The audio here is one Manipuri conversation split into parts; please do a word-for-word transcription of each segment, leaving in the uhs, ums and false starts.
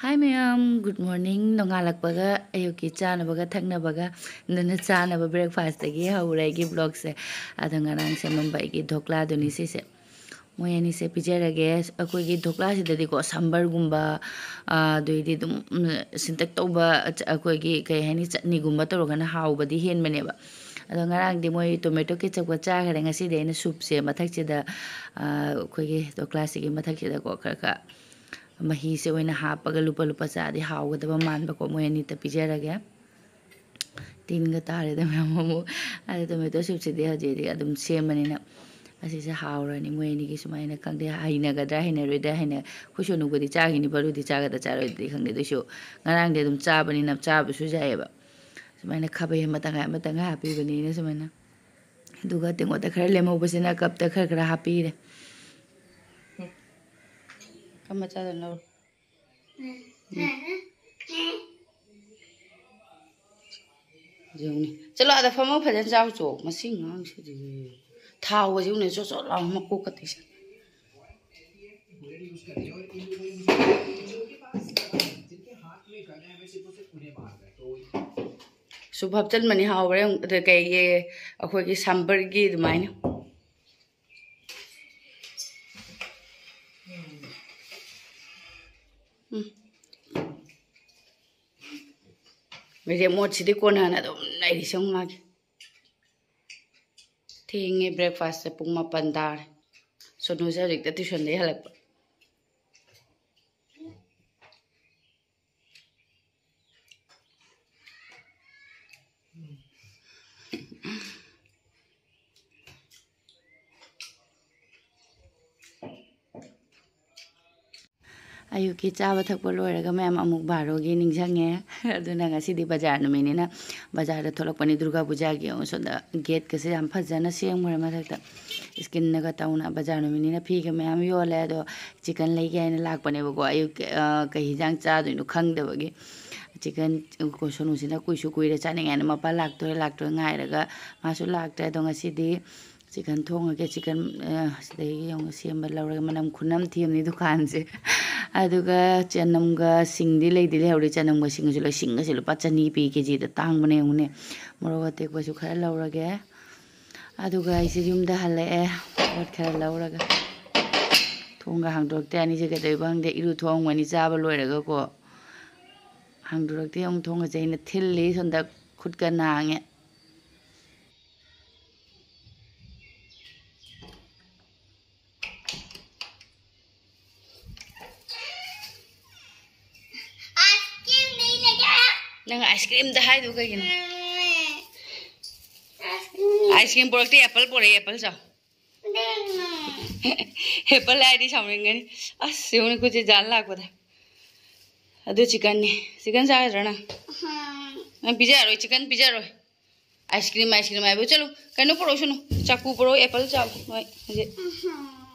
Hi ꯃꯌꯥꯝ, good morning. ꯅꯣꯡꯉꯥꯜꯂꯛꯄꯒ ꯑꯌꯨꯛꯀꯤ ꯆꯥꯅꯕꯒ ꯊꯛꯅꯕꯒ, ꯑꯗꯨꯅ ꯆꯥꯅꯕ breakfastꯇꯒꯤ ꯍꯧꯔꯦ ꯑꯩꯒꯤ vlogꯁꯦ꯫ ꯑꯗꯣ ꯉꯔꯥꯡ ꯁꯦꯝꯃꯝꯕ ꯑꯩꯒꯤ ꯙꯣꯛꯂꯥꯗꯨꯅꯤ ꯁꯤꯁꯦ꯫ ꯃꯣꯏ ꯑꯅꯤꯁꯦ ꯄꯤꯖꯔꯒꯦ꯫ ꯑꯩꯈꯣꯏꯒꯤ ꯙꯣꯛꯂꯥꯁꯤꯗꯗꯤꯀꯣ ꯁꯝꯕꯔꯒꯨꯝꯕ, ꯑꯗꯩꯗꯤ ꯑꯗꯨꯝ ꯁꯤꯟꯇꯛ ꯇꯧꯕ, ꯑꯩꯈꯣꯏꯒꯤ ꯀꯩ ꯍꯥꯏꯅꯤ, ꯆꯠꯅꯤꯒꯨꯝꯕ ꯇꯧꯔꯒꯅ ꯍꯥꯎꯕꯗꯤ ꯍꯦꯟꯕꯅꯦꯕ꯫ ꯑꯗꯣ ꯉꯔꯥꯡꯗꯤ ꯃꯣꯏ tomato ketchupꯀ ꯆꯥꯈꯔꯦ꯫ ꯉꯁꯤꯗꯤ ꯑꯩꯅ soupꯁꯦ ꯃꯊꯛꯁꯤꯗ, ꯑꯩꯈꯣꯏꯒꯤ ꯙꯣꯛꯂꯥꯁꯤꯒꯤ ꯃꯊꯛꯁꯤꯗꯀꯣ ꯈꯔ ꯈꯔ ꯃꯍꯤꯁꯦ ꯑꯣꯏꯅ ꯍꯥꯞꯄꯒ ꯂꯨꯄꯥ ꯂꯨꯄꯥ ꯆꯥꯗꯤ ꯍꯥꯎꯒꯗꯕ ꯃꯥꯟꯕꯀꯣ꯫ ꯃꯣꯏ ꯑꯅꯤꯗ ꯄꯤꯖꯔꯒꯦ꯫ ꯇꯤꯟꯒ ꯇꯥꯔꯦꯗ ꯃꯌꯥꯝ ꯑꯃꯨꯛ꯫ ꯑꯗ tomato soupꯁꯤꯗꯤ ꯍꯧꯖꯤꯛ ꯍꯧꯖꯤꯛ ꯑꯗꯨꯝ ꯁꯦꯝꯕꯅꯤꯅ ꯑꯁꯤꯁꯦ ꯍꯥꯎꯔꯅꯤ꯫ ꯃꯣꯏ ꯑꯅꯤꯒꯤ ꯁꯨꯃꯥꯏꯅ, ꯈꯪꯗꯦ, ꯍꯩꯅꯒꯗ꯭ꯔꯥ ꯍꯩꯅꯔꯣꯏꯗ꯭ꯔꯥ, ꯍꯩꯅ-, ꯑꯩꯈꯣꯏ ꯁꯣꯅꯨꯕꯨꯗꯤ ꯆꯥꯈꯤꯅꯤ, ꯕꯂꯨꯗꯤ ꯆꯥꯒꯗ꯭ꯔꯥ ꯆꯥꯔꯣꯏꯗ꯭ꯔꯗꯤ ꯈꯪꯗꯦ, ꯑꯗꯨꯏꯁꯨ ꯉꯔꯥꯡꯗꯤ ꯑꯗꯨꯝ ꯆꯥꯕꯅꯤꯅ ꯆꯥꯕꯁꯨ ꯌꯥꯏꯑꯕ꯫ ꯁꯨꯃꯥꯏꯅ ꯈꯥꯕꯩ ꯑꯃ ꯇꯪꯈꯥꯏ ꯑꯃ ꯇꯪꯈꯥꯏ ꯍꯥꯞꯄꯤꯕꯅꯤꯅ ꯁꯨꯃꯥꯏꯅ꯫ ꯑꯗꯨꯒ ꯇꯦꯡꯀꯣꯠꯇ ꯈꯔ ꯂꯦꯝꯍꯧꯕꯁꯤꯅ cupꯇ ꯈꯔ ꯈꯔ ꯍꯥꯞꯄꯤꯔꯦ꯫ ꯀꯝꯕ ꯆꯥꯗꯣꯏꯅꯣ? ꯌꯦꯡꯉꯨꯅꯦ꯫ ꯆꯠꯂꯣ, ꯑꯥꯗ ꯐꯝꯃ ꯐꯖꯅ ꯆꯥꯎ ꯆꯣ꯫ ꯃꯁꯤ ꯑꯉꯥꯡꯁꯤꯗꯤ꯫ ꯊꯥꯎꯒꯁꯦ ꯌꯦꯡꯉꯨꯅꯦ, ꯆꯣꯠ ꯆꯣꯠ ꯂꯥꯎ ꯃꯀꯣꯛꯀ ꯇꯩꯁꯜꯂꯦ꯫ Soup ꯍꯥꯞꯆꯤꯟꯕꯅꯤ ꯍꯥꯎꯕ꯭ꯔꯥ ꯌꯦꯡꯉꯨ꯫ ꯑꯗ ꯀꯩꯒꯤ, ꯑꯩꯈꯣꯏꯒꯤ ꯁꯝꯕꯔꯒꯤ ꯑꯗꯨꯃꯥꯏꯅ꯫ ꯎꯝ꯫ ꯔꯦꯃꯣꯠꯁꯤꯗꯤ ꯀꯣꯟꯅꯅ ꯑꯗꯨꯝ ꯂꯩꯔꯤꯁꯦ ꯌꯦꯡꯉꯨ ꯃꯥꯒꯤ꯫ ꯊꯦꯡꯉꯦ breakfastꯁꯦ, ꯄꯨꯡ ꯃꯥꯄꯟ ꯇꯥꯔꯦ꯫ ꯁꯣꯅꯨꯁꯦ ꯍꯧꯖꯤꯛꯇ tuitionꯗꯒꯤ ꯍꯜꯂꯛꯄ꯫ ꯑꯌꯨꯛꯀꯤ ꯆꯥꯕ ꯊꯛꯄ ꯂꯣꯏꯔꯒ ꯃꯌꯥꯝ ꯑꯃꯨꯛ ꯕꯥꯔꯣꯒꯤ ꯅꯤꯡꯁꯤꯡꯉꯦ꯫ ꯑꯗꯨꯅ ꯉꯁꯤꯗꯤ ꯕꯖꯥꯔ ꯅꯨꯃꯤꯠꯅꯤꯅ ꯕꯖꯥꯔꯗ ꯊꯣꯛꯂꯛꯄꯅꯤ ꯗꯨꯔꯒꯥ ꯄꯨꯖꯥꯒꯤ꯫ ꯌꯦꯡꯉꯨ ꯁꯣꯝꯗ gateꯀꯁꯦ ꯌꯥꯝ ꯐꯖꯅ ꯁꯦꯝꯈ꯭ꯔꯦ ꯃꯊꯛꯇ꯫ Screenꯒ ꯇꯧꯅ ꯕꯖꯥꯔ ꯅꯨꯃꯤꯠꯅꯤꯅ ꯐꯤꯒ ꯃꯌꯥꯝ ꯌꯣꯜꯂꯦ꯫ ꯑꯗꯣ chicken ꯂꯩꯒꯦ ꯍꯥꯏꯅ ꯂꯥꯛꯄꯅꯦꯕꯀꯣ꯫ ꯑꯌꯨꯛꯀꯤ, ꯑ, ꯀꯩ ꯍꯤꯟꯖꯥꯡ ꯆꯥꯗꯣꯏꯅꯣ ꯈꯪꯗꯕꯒꯤ꯫ Chicken, ꯑꯩꯈꯣꯏ ꯁꯣꯅꯨꯁꯤꯅ ꯀꯨꯏꯁꯨ ꯀꯨꯏꯔꯦ ꯆꯥꯅꯤꯡꯉꯦꯅ ꯃꯄꯥ ꯂꯥꯛꯇꯣꯏꯔꯥ ꯂꯥꯛꯇꯣꯏꯔꯥ ꯉꯥꯏꯔꯒ ꯃꯥꯁꯨ ꯂꯥꯛꯇ꯭ꯔꯦ꯫ ꯑꯗꯣ ꯉꯁꯤꯗꯤ chicken ꯊꯣꯡꯉꯒꯦ꯫ Chicken, ꯑ, ꯁꯤꯗꯒꯤ ꯌꯦꯡꯉꯨ ꯁꯦꯝꯕ ꯂꯧꯔꯒ ꯃꯅꯝ ꯈꯨꯅꯝ ꯊꯤꯕꯅꯤ ꯗꯨꯀꯥꯟꯁꯦ꯫ ꯑꯗꯨꯒ ꯆꯅꯝꯒ ꯁꯤꯡꯗꯤ ꯂꯩꯗꯤ ꯂꯩꯍꯧꯔꯤ꯫ ꯆꯅꯝꯒ ꯁꯤꯡꯒꯁꯨ ꯂꯣꯏ, ꯁꯤꯡꯒꯁꯦ ꯂꯨꯄꯥ ꯆꯅꯤ ꯄꯤ ꯀꯦ ꯖꯤꯗ, ꯇꯥꯡꯕꯅꯦ ꯌꯦꯡꯉꯨꯅꯦ꯫ ꯃꯣꯔꯣꯛ ꯑꯇꯦꯛꯄꯁꯨ ꯈꯔ ꯂꯧꯔꯒꯦ꯫ ꯑꯗꯨꯒ ꯑꯩꯁꯦ ꯌꯨꯝꯗ ꯍꯜꯂꯛꯑꯦ, ꯄꯣꯠ ꯈꯔ ꯂꯧꯔꯒ꯫ ꯊꯣꯡꯒ ꯍꯥꯡꯗꯣꯔꯛꯇꯦ꯫ ꯑꯅꯤꯁꯦ ꯀꯩꯗꯧꯔꯤꯕ ꯈꯪꯗꯦ꯫ ꯏꯔꯨ ꯊꯣꯛꯑꯝꯒꯅꯤ ꯆꯥꯕ ꯂꯣꯏꯔꯒꯀꯣ꯫ ꯍꯥꯡꯗꯣꯔꯛꯇꯦ꯫ ꯑꯃꯨꯛ ꯊꯣꯡꯒꯁꯦ ꯑꯩꯅ ꯊꯤꯜꯂꯤ꯫ ꯁꯣꯝꯗ ꯈꯨꯠꯀ ꯅꯥꯡꯉꯦ꯫ ꯅꯪ ꯑꯥꯏꯁ ꯀ꯭ꯔꯤꯝꯗ ꯍꯥꯏꯗꯨ ꯀꯩꯒꯤꯅꯣ? ꯑꯥꯏꯁ ꯀ꯭ꯔꯤꯝ ꯄꯨꯔꯛꯇꯦ, ꯑꯦꯄꯜ ꯄꯨꯔꯛꯑꯦ, ꯑꯦꯄꯜ ꯆꯥꯎ꯫ ꯑꯦꯄꯜ ꯍꯥꯏꯗꯤ ꯁꯥꯎꯅꯤꯡꯒꯅꯤ꯫ ꯑꯁ, ꯌꯦꯡꯉꯨꯅꯦ, ꯈꯨꯠꯁꯦ ꯖꯥꯜ ꯂꯥꯛꯄꯗ꯫ ꯑꯗꯨ ꯆꯤꯛꯀꯟꯅꯤ꯫ ꯆꯤꯛꯀꯟ ꯆꯥꯒꯗ꯭ꯔꯥ ꯅꯪ? ꯅꯪ ꯄꯤꯖꯔꯣꯏ, ꯆꯤꯛꯀꯟ ꯄꯤꯖꯔꯣꯏ꯫ ꯑꯥꯏꯁ ꯀ꯭ꯔꯤꯝ, ꯑꯥꯏꯁ ꯀ꯭ꯔꯤꯝ ꯍꯥꯏꯕ꯫ ꯆꯠꯂꯨ, ꯀꯩꯅꯣ ꯄꯨꯔꯛꯎꯁꯅꯨ, ꯆꯥꯛꯀꯨ ꯄꯨꯔꯛꯎ, ꯑꯦꯄꯜ ꯆꯥꯎ ꯅꯣꯏ ꯍꯧꯖꯤꯛ꯫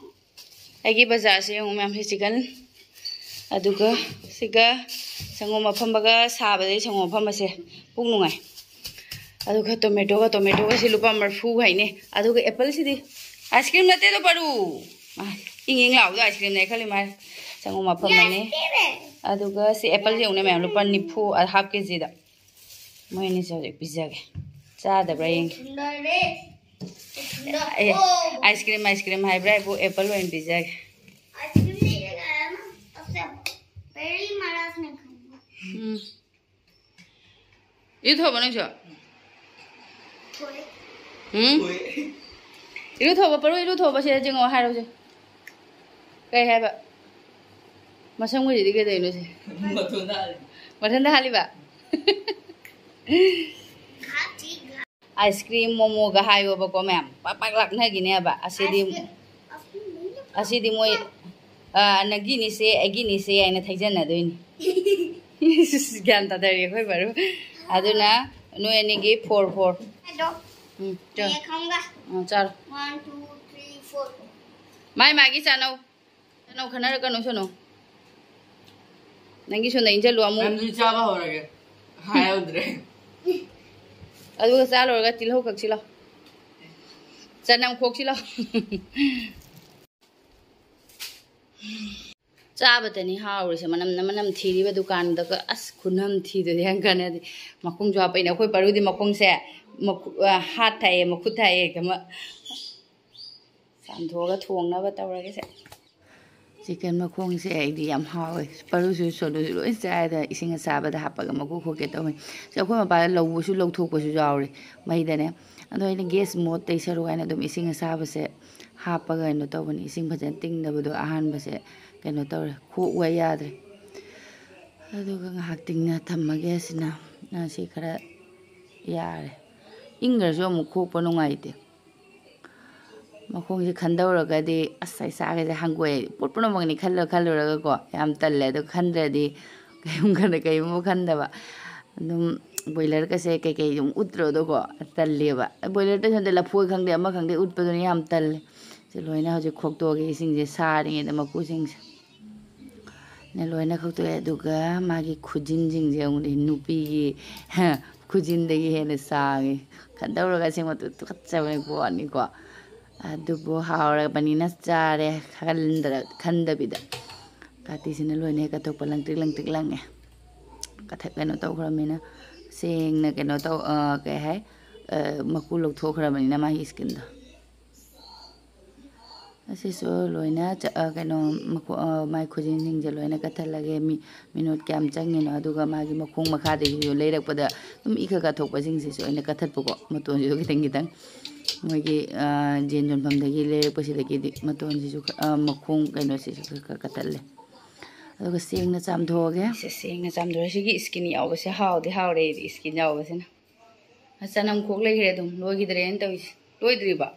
ꯑꯩꯒꯤ ꯕꯖꯥꯔꯁꯦ ꯌꯦꯡꯉꯨ ꯃꯌꯥꯝꯁꯦ, ꯆꯤꯛꯀꯟ, ꯑꯗꯨꯒ ꯁꯤꯒ ꯁꯪꯒꯣꯝ ꯑꯐꯝꯕꯒ ꯁꯥꯕꯗꯩ ꯁꯪꯒꯣꯝ ꯑꯐꯝꯕꯁꯦ ꯄꯨꯛ ꯅꯨꯡꯉꯥꯏ꯫ ꯑꯗꯨꯒ ꯇꯣꯃꯦꯇꯣꯒ, ꯇꯣꯃꯦꯇꯣꯒꯁꯤ ꯂꯨꯄꯥ ꯃꯔꯤꯐꯨ ꯍꯥꯏꯅꯦ꯫ ꯑꯗꯨꯒ ꯑꯦꯄꯜꯁꯤꯗꯤ ꯑꯥꯏꯁ ꯀ꯭ꯔꯤꯝ ꯅꯠꯇꯦꯗꯣ, ꯄꯔꯨ꯫ ꯑꯥ, ꯏꯪ ꯏꯪ ꯂꯥꯎꯕꯗꯣ ꯑꯥꯏꯁ ꯀ꯭ꯔꯤꯝꯅꯦ ꯈꯜꯂꯤ ꯃꯥꯜꯂꯦ꯫ ꯁꯪꯒꯣꯝ ꯑꯐꯝꯕꯅꯦ꯫ ꯑꯗꯨꯒ ꯁꯤ ꯑꯦꯄꯜꯁꯦ ꯌꯦꯡꯉꯨꯅꯦ ꯃꯌꯥꯝ, ꯂꯨꯄꯥ ꯅꯤꯐꯨ, ꯑ, ꯍꯥꯐ ꯀꯦ ꯖꯤꯗ꯫ ꯃꯣꯏ ꯑꯅꯤꯁꯦ ꯍꯧꯖꯤꯛ ꯄꯤꯖꯒꯦ꯫ ꯆꯥꯗꯕ꯭ꯔꯥ ꯌꯦꯡꯒꯦ꯫ ꯑꯦ, ꯑꯥꯏꯁ ꯀ꯭ꯔꯤꯝ, ꯑꯥꯏꯁ ꯀ꯭ꯔꯤꯝ ꯍꯥꯏꯕ꯭ꯔꯥ ꯍꯥꯏꯕꯨ, ꯑꯦꯄꯜ ꯑꯣꯏꯅ ꯄꯤꯖꯒꯦ꯫ ꯎꯝ꯫ ꯏꯔꯨꯊꯣꯛꯑꯕ ꯅꯪꯁꯨ? ꯎꯝ? ꯏꯔꯨꯊꯣꯛꯑꯕ, ꯄꯔꯨ ꯏꯔꯨꯊꯣꯛꯑꯕ, ꯁꯤꯗ ꯌꯦꯡꯉꯣ ꯍꯥꯏꯔꯣꯁꯦ꯫ ꯀꯩ ꯍꯥꯏꯕ? ꯃꯁꯝꯒꯁꯤꯗꯤ ꯀꯩꯗꯧꯔꯤꯅꯣ ꯁꯦ? ꯃꯊꯣꯟꯗ ꯍꯥꯜꯂꯤ꯫ ꯃꯊꯟꯇ ꯍꯥꯜꯂꯤꯕ? ꯑꯥꯏꯁ ꯀ꯭ꯔꯤꯝ, ꯃꯣꯃꯣꯒ ꯍꯥꯏꯌꯣꯕꯀꯣ ꯃꯌꯥꯝ꯫ ꯄꯥꯛ ꯄꯥꯛ ꯂꯥꯛꯅꯈꯤꯅꯦꯕ꯫ ꯑꯁꯤꯗꯤ, ꯑꯁꯤꯗꯤ ꯃꯣꯏ, ꯑ, ꯅꯪꯒꯤꯅꯤꯁꯦ, ꯑꯩꯒꯤꯅꯤꯁꯦ ꯍꯥꯏꯅ ꯊꯩꯖꯟꯅꯗꯣꯏꯅꯤ꯫ ꯒ꯭ꯌꯥꯟ ꯇꯥꯗꯔꯤ ꯑꯩꯈꯣꯏ ꯕꯥꯔꯨ꯫ ꯑꯗꯨꯅ ꯅꯣꯏ ꯑꯅꯤꯒꯤ ꯐꯣꯔ ꯐꯣꯔ꯫ ꯑꯗꯣ, ꯎꯝ, ꯆꯥꯔꯣ꯫ ꯌꯦꯈꯪꯒ꯫ ꯎꯝ, ꯆꯥꯔꯣ꯫ One, two, three, four꯫ ꯃꯥꯏ ꯃꯥꯒꯤ ꯆꯥꯅꯧ꯫ ꯆꯥꯅꯧ, ꯈꯟꯅꯔꯛꯀꯅꯨ, ꯁꯣꯅꯣ꯫ ꯅꯪꯒꯤ ꯁꯣꯝꯗ ꯏꯟꯁꯤꯜꯂꯨ ꯑꯃꯨꯛ꯫ ꯃꯌꯥꯝꯁꯤ ꯆꯥꯕ ꯍꯧꯔꯒꯦ꯫ ꯍꯥꯏꯍꯧꯗ꯭ꯔꯦ꯫ ꯑꯗꯨꯒ ꯆꯥ ꯂꯣꯏꯔꯒ ꯇꯤꯜꯍꯧ ꯀꯛꯁꯤ ꯂꯥꯎ꯫ ꯆꯅꯝ ꯈꯣꯛꯁꯤ ꯂꯥꯎ꯫ ꯆꯥꯕꯗꯅꯤ ꯍꯥꯎꯔꯤꯁꯦ꯫ ꯃꯅꯝꯅ ꯃꯅꯝ ꯊꯤꯔꯤꯕ ꯗꯨꯀꯥꯟꯗꯒ꯫ ꯑꯁ, ꯈꯨꯅꯝ ꯊꯤꯗꯨꯗꯤ ꯌꯥꯝ ꯀꯥꯟꯅꯗꯦ꯫ ꯃꯈꯣꯡꯁꯨ ꯍꯥꯞꯄꯛꯏꯅꯦ꯫ ꯑꯩꯈꯣꯏ ꯄꯔꯨꯗꯤ ꯃꯈꯣꯡꯁꯦ ꯃꯈꯨ-, ꯑ, ꯍꯥꯠ ꯊꯥꯏꯌꯦ, ꯃꯈꯨꯠ ꯊꯥꯏꯌꯦ꯫ ꯀꯃ-, ꯆꯥꯝꯊꯣꯛꯑꯒ ꯊꯣꯡꯅꯕ ꯇꯧꯔꯒꯦꯁꯦ꯫ ꯆꯤꯛꯀꯟ ꯃꯈꯣꯡꯁꯦ ꯑꯩꯗꯤ ꯌꯥꯝ ꯍꯥꯎꯋꯦ꯫ ꯄꯔꯨꯁꯨ ꯁꯣꯂꯨꯁꯨ ꯂꯣꯏ ꯆꯥꯏꯗ, ꯏꯁꯤꯡ ꯑꯁꯥꯕꯗ ꯍꯥꯞꯄꯒ ꯃꯀꯨ ꯈꯣꯛꯀꯦ ꯇꯧꯕꯅꯤ꯫ ꯁꯤ ꯑꯩꯈꯣꯏ ꯃꯄꯥꯗ ꯂꯧꯕꯁꯨ ꯂꯧꯊꯣꯛꯄꯁꯨ ꯌꯥꯎꯔꯦ ꯃꯩꯗꯅꯦ꯫ ꯑꯗꯣ ꯑꯩꯅ ꯒꯦꯁ ꯃꯣꯠ ꯇꯩ ꯁꯔꯨꯛ ꯍꯥꯏꯅ ꯑꯗꯨꯝ ꯏꯁꯤꯡ ꯑꯁꯥꯕꯁꯦ ꯍꯥꯞꯄꯒ ꯀꯩꯅꯣ ꯇꯧꯕꯅꯤ꯫ ꯏꯁꯤꯡ ꯐꯖꯅ ꯇꯤꯡꯗꯕꯗꯣ ꯑꯍꯥꯟꯕꯁꯦ ꯀꯩꯅꯣ ꯇꯧꯔꯦ, ꯈꯣꯛꯎ ꯌꯥꯗ꯭ꯔꯦ꯫ ꯑꯗꯨꯒ ꯉꯥꯏꯍꯥꯛ ꯇꯤꯡꯅ ꯊꯝꯃꯒꯦ꯫ ꯑꯁꯤꯅ, ꯑꯁꯤ ꯈꯔ ꯌꯥꯔꯦ꯫ ꯏꯪꯈ꯭ꯔꯁꯨ ꯑꯃꯨꯛ ꯈꯣꯛꯄ ꯅꯨꯡꯉꯥꯏꯇꯦ꯫ ꯃꯈꯣꯡꯁꯦ ꯈꯟꯗꯧꯔꯒꯗꯤ ꯑꯁ, ꯑꯩ ꯆꯥꯒꯁꯦ ꯍꯪꯒꯣꯏ꯫ ꯄꯣꯠ ꯄꯨꯝꯅꯃꯛꯅꯤ ꯈꯜꯂ ꯈꯜꯂꯨꯔꯒꯀꯣ ꯌꯥꯝ ꯇꯜꯂꯦ꯫ ꯑꯗꯣ ꯈꯟꯗ꯭ꯔꯗꯤ ꯀꯩꯒꯨꯝꯕ ꯈꯟꯗ ꯀꯩꯒꯨꯝꯕ ꯈꯟꯗꯕ꯫ ꯑꯗꯨꯝ ꯕꯣꯏꯂꯔꯒꯁꯦ ꯀꯩꯀꯩ ꯑꯗꯨꯝ ꯎꯠꯇ꯭ꯔꯣꯗꯣꯀꯣ, ꯇꯜꯂꯦꯕ꯫ ꯕꯣꯏꯂꯔꯗ ꯁꯣꯝꯗ ꯂꯐꯣꯏ ꯈꯪꯗꯦ ꯑꯃ ꯈꯪꯗꯦ ꯎꯠꯄꯗꯨꯅ ꯌꯥꯝ ꯇꯜꯂꯦ꯫ ꯁꯤ ꯂꯣꯏꯅ ꯍꯧꯖꯤꯛ ꯈꯣꯛꯇꯣꯛꯑꯒꯦ ꯏꯁꯤꯡꯁꯦ ꯁꯥꯔꯤꯉꯩꯗ ꯃꯀꯨꯁꯤꯡꯁꯦ꯫ ꯅ ꯂꯣꯏꯅ ꯈꯣꯛꯇꯣꯛꯑꯦ꯫ ꯑꯗꯨꯒ ꯃꯥꯒꯤ ꯈꯨꯖꯤꯟꯁꯤꯡꯁꯦ ꯑꯃꯨꯛ ꯅꯨꯄꯤꯒꯤ ꯈꯨꯖꯤꯟꯗꯒꯤ ꯍꯦꯟꯅ ꯁꯥꯡꯉꯤ꯫ ꯈꯟꯗꯧꯔꯒ ꯑꯁꯦꯡꯕ ꯇꯨ-, ꯇꯨꯀꯠꯆꯕꯅꯤ ꯄꯣꯠꯅꯤꯀꯣ꯫ ꯑꯗꯨꯕꯨ ꯍꯥꯎꯔꯕꯅꯤꯅ ꯆꯥꯔꯦ ꯈꯟꯗ꯭ꯔ-, ꯈꯟꯗꯕꯤꯗ꯫ ꯀꯥꯇꯤꯁꯤꯅ ꯂꯣꯏꯅ ꯍꯦꯛ ꯀꯠꯊꯣꯛꯄ ꯂꯪꯇ꯭ꯔꯤꯛ ꯂꯪꯇ꯭ꯔꯤꯛ ꯂꯪꯉꯦ꯫ ꯀꯊꯛ ꯀꯩꯅꯣ ꯇꯧꯈ꯭ꯔꯕꯅꯤꯅ, ꯁꯦꯡꯅ ꯀꯩꯅꯣ ꯇꯧ, ꯑ, ꯀꯩ ꯍꯥꯏ, ꯑ, ꯃꯀꯨ ꯂꯧꯊꯣꯛꯈ꯭ꯔꯕꯅꯤꯅ ꯃꯥꯒꯤ ꯏꯁꯀꯤꯟꯗꯣ꯫ ꯑꯁꯤꯁꯨ ꯂꯣꯏꯅ ꯆ-, ꯑ, ꯀꯩꯅꯣ, ꯃꯈꯣ-, ꯑ, ꯃꯥꯏ ꯈꯨꯖꯤꯟꯁꯤꯡꯁꯦ ꯂꯣꯏꯅ ꯀꯠꯊꯠꯂꯒꯦ꯫ ꯃꯤ-, ꯃꯤꯅꯣꯠ ꯀꯌꯥꯝ ꯆꯪꯉꯤꯅꯣ, ꯑꯗꯨꯒ ꯃꯥꯒꯤ ꯃꯈꯣꯡ ꯃꯈꯥꯗꯒꯤꯁꯨ ꯂꯩꯔꯛꯄꯗ ꯑꯗꯨꯝ ꯏ ꯈꯔ ꯈꯔ ꯊꯣꯛꯄꯁꯤꯡꯁꯤꯁꯨ ꯑꯩꯅ ꯀꯠꯊꯠꯄꯀꯣ, ꯃꯇꯣꯟꯁꯤꯁꯨ ꯈꯤꯇꯪ ꯈꯤꯇꯪ꯫ ꯃꯣꯏꯒꯤ, ꯑ, ꯖꯦꯟ ꯌꯣꯟꯐꯝꯗꯒꯤ ꯂꯩꯔꯛꯄꯁꯤꯗꯒꯤꯗꯤ ꯃꯇꯣꯟꯁꯤꯁꯨ ꯈ-, ꯑ, ꯃꯈꯣꯡ ꯀꯩꯅꯣꯁꯤꯁꯨ ꯈꯔ ꯈꯔ ꯀꯠꯊꯠꯂꯦ꯫ ꯑꯗꯨꯒ ꯁꯦꯡꯅ ꯆꯥꯝꯊꯣꯛꯑꯒꯦ꯫ ꯁꯦ-, ꯁꯦꯡꯅ ꯆꯥꯝꯊꯣꯛꯑꯦ꯫ ꯁꯤꯒꯤ ꯏꯁꯀꯤꯟ ꯌꯥꯎꯕꯁꯦ ꯍꯥꯎꯗꯤ ꯍꯥꯎꯔꯦ ꯑꯩꯗꯤ, ꯏꯁꯀꯤꯟ ꯌꯥꯎꯕꯁꯤꯅ꯫ ꯆꯅꯝ ꯈꯣꯛ ꯂꯩꯈ꯭ꯔꯦ ꯑꯗꯨꯝ, ꯂꯣꯏꯈꯤꯗ꯭ꯔꯦꯅ ꯇꯧꯔꯤꯁꯦ꯫ ꯂꯣꯏꯗ꯭ꯔꯤꯕ?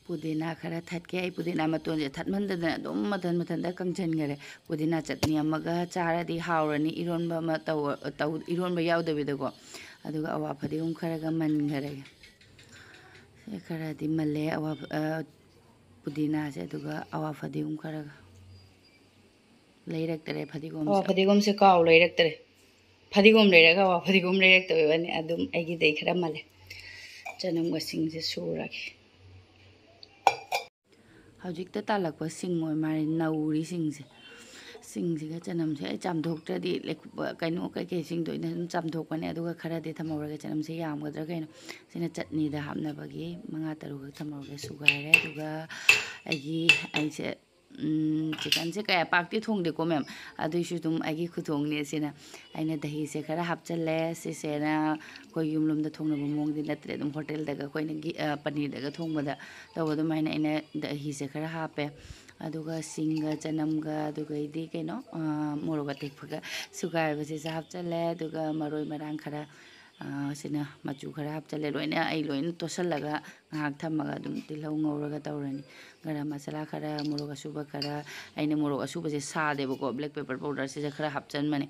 ꯄꯨꯗꯤꯅꯥ ꯈꯔ ꯊꯠꯀꯦ꯫ ꯑꯩ ꯄꯨꯗꯤꯅꯥ ꯃꯇꯣꯟꯁꯦ ꯊꯠꯃꯟꯗꯗꯅ ꯑꯗꯨꯝ ꯃꯊꯟ ꯃꯊꯟꯇ ꯀꯪꯁꯤꯟꯈꯔꯦ꯫ ꯄꯨꯗꯤꯅꯥ ꯆꯠꯅꯤ ꯑꯃꯒ ꯆꯥꯔꯗꯤ ꯍꯥꯎꯔꯅꯤ, ꯏꯔꯣꯟꯕ ꯑꯃ ꯇꯧ-, ꯇꯧ-, ꯏꯔꯣꯟꯕ ꯌꯥꯎꯗꯕꯤꯗꯀꯣ꯫ ꯑꯗꯨꯒ ꯑꯋꯥ ꯐꯗꯤꯒꯣꯝ ꯈꯔꯒ ꯃꯟꯈꯔꯒꯦ꯫ ꯁꯤ ꯈꯔꯗꯤ ꯃꯜꯂꯦ ꯑꯋꯥ ꯐ-, ꯑ, ꯄꯨꯗꯤꯅꯥꯁꯦ꯫ ꯑꯗꯨꯒ ꯑꯋꯥ ꯐꯗꯤꯒꯣꯝ ꯈꯔꯒ꯫ ꯂꯩꯔꯛꯇꯔꯦ ꯐꯗꯤꯒꯣꯝꯁꯦ꯫ ꯑꯋꯥ ꯐꯗꯤꯒꯣꯝꯁꯦ ꯀꯥꯎ ꯂꯩꯔꯛꯇꯔꯦ꯫ ꯐꯗꯤꯒꯣꯝ ꯂꯩꯔꯒ ꯑꯋꯥ ꯐꯗꯤꯒꯣꯝ ꯂꯩꯔꯛꯇꯕꯩ ꯋꯥꯅꯤ꯫ ꯑꯗꯨꯝ ꯑꯩꯒꯤꯗꯩ ꯈꯔ ꯃꯜꯂꯦ꯫ ꯆꯅꯝꯒꯁꯤꯡꯁꯦ ꯁꯨꯔꯒꯦ꯫ ꯍꯧꯖꯤꯛꯇ ꯇꯥꯜꯂꯛꯄ ꯁꯤꯡ ꯑꯣꯏ ꯃꯥꯜꯂꯦ ꯅꯧꯔꯤꯁꯤꯡꯁꯦ꯫ ꯁꯤꯡꯁꯤꯒ ꯆꯅꯝꯁꯦ ꯑꯩ ꯆꯥꯝꯊꯣꯛꯇ꯭ꯔꯗꯤ ꯂꯩꯈ-, ꯀꯩꯅꯣ ꯀꯩꯀꯩꯁꯤꯡꯗꯣ ꯑꯩꯅ ꯑꯗꯨꯝ ꯆꯥꯝꯊꯣꯛꯄꯅꯦ꯫ ꯑꯗꯨꯒ ꯈꯔꯗꯤ ꯊꯝꯍꯧꯔꯒꯦ꯫ ꯆꯅꯝꯁꯦ ꯌꯥꯝꯒꯗ꯭ꯔꯥ ꯀꯩꯅꯣ꯫ ꯁꯤꯅ ꯆꯠꯅꯤꯗ ꯍꯥꯞꯅꯕꯒꯤ ꯃꯉꯥ ꯇꯔꯨꯛꯈꯛ ꯊꯝꯍꯧꯔꯒꯦ꯫ ꯁꯨꯒꯥꯏꯔꯦ꯫ ꯑꯗꯨꯒ ꯑꯩꯒꯤ, ꯑꯩꯁꯦ, ꯎꯝ, ꯆꯤꯛꯀꯟꯁꯦ ꯀꯌꯥ ꯄꯥꯛꯇꯤ ꯊꯣꯡꯗꯦꯀꯣ ꯃꯦꯝ꯫ ꯑꯗꯨꯏꯁꯨ ꯑꯗꯨꯝ ꯑꯩꯒꯤ ꯈꯨꯊꯣꯡꯅꯦ ꯁꯤꯅ꯫ ꯑꯩꯅ ꯗꯍꯤꯁꯦ ꯈꯔ ꯍꯥꯞꯆꯜꯂꯦ꯫ ꯁꯤꯁꯦꯅ ꯑꯩꯈꯣꯏ ꯌꯨꯝꯂꯣꯝꯗ ꯊꯣꯡꯅꯕ ꯃꯑꯣꯡꯗꯤ ꯅꯠꯇ꯭ꯔꯦ꯫ ꯑꯗꯨꯝ ꯍꯣꯇꯦꯜꯗꯒ ꯑꯩꯈꯣꯏꯅ ꯒꯤ-, ꯑ, ꯄꯅꯤꯔꯗꯒ ꯊꯣꯡꯕꯗ ꯇꯧꯕ ꯑꯗꯨꯃꯥꯏꯅ ꯑꯩꯅ ꯗꯍꯤꯁꯦ ꯈꯔ ꯍꯥꯞꯄꯦ꯫ ꯑꯗꯨꯒ ꯁꯤꯡꯒ ꯆꯅꯝꯒ ꯑꯗꯨꯒꯩꯗꯤ ꯀꯩꯅꯣ, ꯑ, ꯃꯣꯔꯣꯛ ꯑꯇꯦꯛꯄꯒ ꯁꯨꯒꯥꯏꯕꯁꯤꯁꯨ ꯍꯥꯞꯆꯜꯂꯦ꯫ ꯑꯗꯨꯒ ꯃꯔꯣꯏ ꯃꯔꯥꯡ ꯈꯔ, ꯑ, ꯁꯤꯅ ꯃꯆꯨ ꯈꯔ ꯍꯥꯞꯆꯜꯂꯦ꯫ ꯂꯣꯏꯅ ꯑꯩ ꯂꯣꯏꯅ ꯇꯣꯠꯁꯜꯂꯒ ꯉꯥꯏꯍꯥꯛ ꯊꯝꯃꯒ ꯑꯗꯨꯝ ꯇꯤꯜꯍꯧ ꯉꯧꯔꯒ ꯇꯧꯔꯅꯤ꯫ ꯒꯔꯝ ꯃꯁꯥꯂꯥ ꯈꯔ, ꯃꯣꯔꯣꯛ ꯑꯁꯨꯕ ꯈꯔ, ꯑꯩꯅ ꯃꯣꯔꯣꯛ ꯑꯁꯨꯕꯁꯦ ꯁꯥꯗꯦꯕꯀꯣ, black pepper powderꯁꯤꯗ ꯈꯔ ꯍꯥꯞꯆꯟꯕꯅꯦ꯫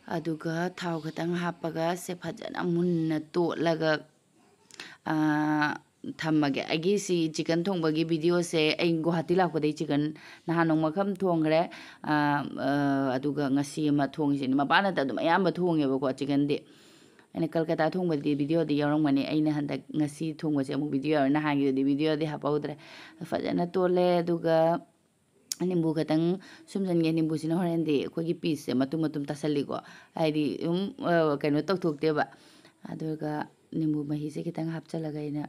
ꯑꯗꯨꯒ ꯊꯥꯎ ꯈꯤꯇꯪ ꯍꯥꯞꯄꯒ ꯁꯦ ꯐꯖꯅ ꯃꯨꯟꯅ ꯇꯣꯠꯂꯒ, ꯑꯥ, ꯊꯝꯃꯒꯦ꯫ ꯑꯩꯒꯤ ꯁꯤ ꯆꯤꯛꯀꯟ ꯊꯣꯡꯕꯒꯤ ꯚꯤꯗꯤꯑꯣꯁꯦ ꯑꯩ ꯒꯨꯋꯥꯍꯥꯇꯤ ꯂꯥꯛꯄꯗꯩ ꯆꯤꯛꯀꯟ ꯅꯍꯥꯟ ꯅꯣꯡꯃ ꯈꯔ ꯊꯣꯡꯈ꯭ꯔꯦ꯫ ꯑꯥ, ꯑꯥ, ꯑꯗꯨꯒ ꯉꯁꯤ ꯑꯃ ꯊꯣꯡꯉꯤꯁꯤꯅꯤ꯫ ꯃꯄꯥꯟ ꯅꯠꯇ ꯑꯗꯨꯝ ꯑꯌꯥꯝꯕ ꯊꯣꯡꯉꯦꯕꯀꯣ ꯆꯤꯛꯀꯟꯗꯤ꯫ ꯑꯩꯅ ꯀꯜꯀꯇꯥ ꯊꯣꯡꯕꯗꯤ ꯚꯤꯗꯤꯑꯣꯗꯤ ꯌꯥꯎꯔꯝꯒꯅꯤ꯫ ꯑꯩꯅ ꯍꯟꯗꯛ ꯉꯁꯤ ꯊꯣꯡꯕꯁꯦ ꯑꯃꯨꯛ ꯚꯤꯗꯤꯑꯣ ꯌꯥꯎꯔꯦ꯫ ꯅꯍꯥꯟꯒꯤꯗꯨꯗꯤ ꯚꯤꯗꯤꯑꯣꯗꯤ ꯍꯥꯞꯍꯧꯗ꯭ꯔꯦ꯫ ꯐꯖꯅ ꯇꯣꯠꯂꯦ꯫ ꯑꯗꯨꯒ ꯅꯤꯝꯕꯨ ꯈꯤꯇꯪ ꯁꯨꯝꯖꯟꯒꯦ꯫ ꯅꯤꯝꯕꯨꯁꯤꯅ ꯍꯣꯔꯦꯟꯗꯤ ꯑꯩꯈꯣꯏꯒꯤ ꯄꯤꯁꯁꯦ ꯃꯇꯨꯝ ꯃꯇꯨꯝ ꯇꯥꯁꯜꯂꯤꯀꯣ꯫ ꯍꯥꯏꯗꯤ ꯑꯗꯨꯝ, ꯑ, ꯀꯩꯅꯣ ꯇꯧꯊꯣꯛꯇꯦꯕ꯫ ꯑꯗꯨꯒ ꯅꯤꯝꯕꯨ ꯃꯍꯤꯁꯦ ꯈꯤꯇꯪ ꯍꯥꯞꯆꯜꯂꯒ ꯑꯩꯅ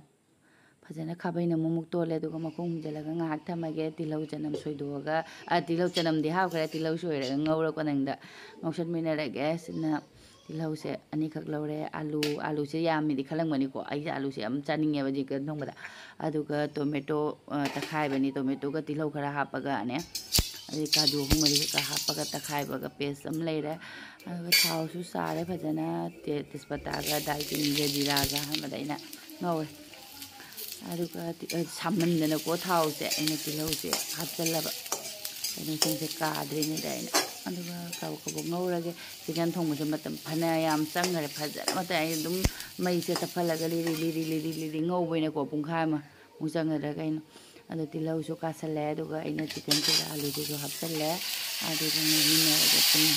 ꯐꯖꯅ ꯈꯥꯕꯩꯅ ꯑꯃꯨꯛ ꯇꯣꯠꯂꯦ꯫ ꯑꯗꯨꯒ ꯃꯈꯨꯝ ꯈꯨꯝꯖꯤꯜꯂꯒ ꯉꯥꯏꯍꯥꯛ ꯊꯝꯃꯒꯦ꯫ ꯇꯤꯜꯍꯧ ꯆꯅꯝ ꯁꯣꯏꯗꯣꯛꯑꯒ, ꯑ, ꯇꯤꯜꯍꯧ ꯆꯅꯝꯗꯤ ꯍꯥꯞꯈ꯭ꯔꯦ, ꯇꯤꯜꯍꯧ ꯁꯣꯏꯔꯒ ꯉꯧꯔꯀꯣ ꯅꯪꯗ ꯉꯧꯁꯟꯃꯤꯟꯅꯔꯒꯦ꯫ ꯁꯤꯅ ꯇꯤꯜꯍꯧꯁꯦ ꯑꯅꯤꯈꯛ ꯂꯧꯔꯦ꯫ ꯑꯥꯂꯨ, ꯑꯥꯂꯨꯁꯦ ꯌꯥꯝꯃꯤꯗꯤ ꯈꯜꯂꯝꯒꯅꯤꯀꯣ꯫ ꯑꯩꯁꯦ ꯑꯥꯂꯨꯁꯦ ꯌꯥꯝ ꯆꯥꯅꯤꯡꯉꯦꯕ ꯆꯤꯛꯀꯟ ꯊꯣꯡꯕꯗ꯫ ꯑꯗꯨꯒ ꯇꯣꯃꯦꯇꯣ, ꯑ, ꯇꯛꯈꯥꯏꯕꯅꯤ꯫ ꯇꯣꯃꯦꯇꯣꯒ ꯇꯤꯜꯍꯧ ꯈꯔ ꯍꯥꯞꯄꯒꯅꯦ, ꯑꯗꯩ ꯀꯥꯖꯨ ꯑꯍꯨꯝ ꯃꯔꯤ ꯈꯔ ꯍꯥꯞꯄꯒ ꯇꯛꯈꯥꯏꯕꯒ paste ꯑꯃ ꯂꯩꯔꯦ꯫ ꯑꯗꯨꯒ ꯊꯥꯎꯁꯨ ꯁꯥꯔꯦ ꯐꯖꯅ꯫ ꯇꯦ-, ꯇꯦꯖꯄꯇꯥꯒ ꯗꯥꯜꯆꯤꯅꯤꯒ ꯖꯤꯔꯥꯒ ꯑꯍꯥꯟꯕꯗ ꯑꯩꯅ ꯉꯧꯔꯦ꯫ ꯑꯗꯨꯒ ꯇꯤ-, ꯑ, ꯁꯥꯃꯟꯗꯅꯀꯣ ꯊꯥꯎꯁꯦ ꯑꯩꯅ ꯇꯤꯜꯍꯧꯁꯦ ꯍꯥꯞꯆꯜꯂꯕ꯫ ꯀꯩꯅꯣꯁꯤꯡꯁꯦ ꯀꯥꯗ꯭ꯔꯤꯉꯩꯗ ꯑꯩꯅ꯫ ꯑꯗꯨꯒ ꯀꯕꯛ ꯀꯕꯛ ꯉꯧꯔꯒꯦ꯫ ꯆꯤꯛꯀꯟ ꯊꯣꯡꯕꯁꯦ ꯃꯇꯝ ꯐꯅ ꯌꯥꯝ ꯆꯪꯈꯔꯦ꯫ ꯐꯖꯅ ꯃꯇꯝ ꯑꯩ ꯑꯗꯨꯝ ꯃꯩꯁꯦ ꯇꯞꯍꯜꯂꯒ ꯂꯤꯔꯤ ꯂꯤꯔꯤ ꯂꯤꯔꯤ ꯂꯤꯔꯤ ꯉꯧꯕꯅꯤꯅꯀꯣ ꯄꯨꯡꯈꯥꯏ ꯑꯃ ꯃꯨꯛ ꯆꯪꯒꯗ꯭ꯔꯥ ꯀꯩꯅꯣ꯫ ꯑꯗꯣ ꯇꯤꯜꯍꯧꯁꯨ ꯀꯥꯁꯜꯂꯦ꯫ ꯑꯗꯨꯒ ꯑꯩꯅ ꯆꯤꯛꯀꯟꯁꯤꯗ ꯑꯥꯂꯨꯗꯨꯁꯨ ꯍꯥꯞꯆꯜꯂꯦ꯫ ꯑꯗꯨꯒ ꯉꯧꯃꯤꯟꯅꯔꯒ ꯄꯨꯟꯅ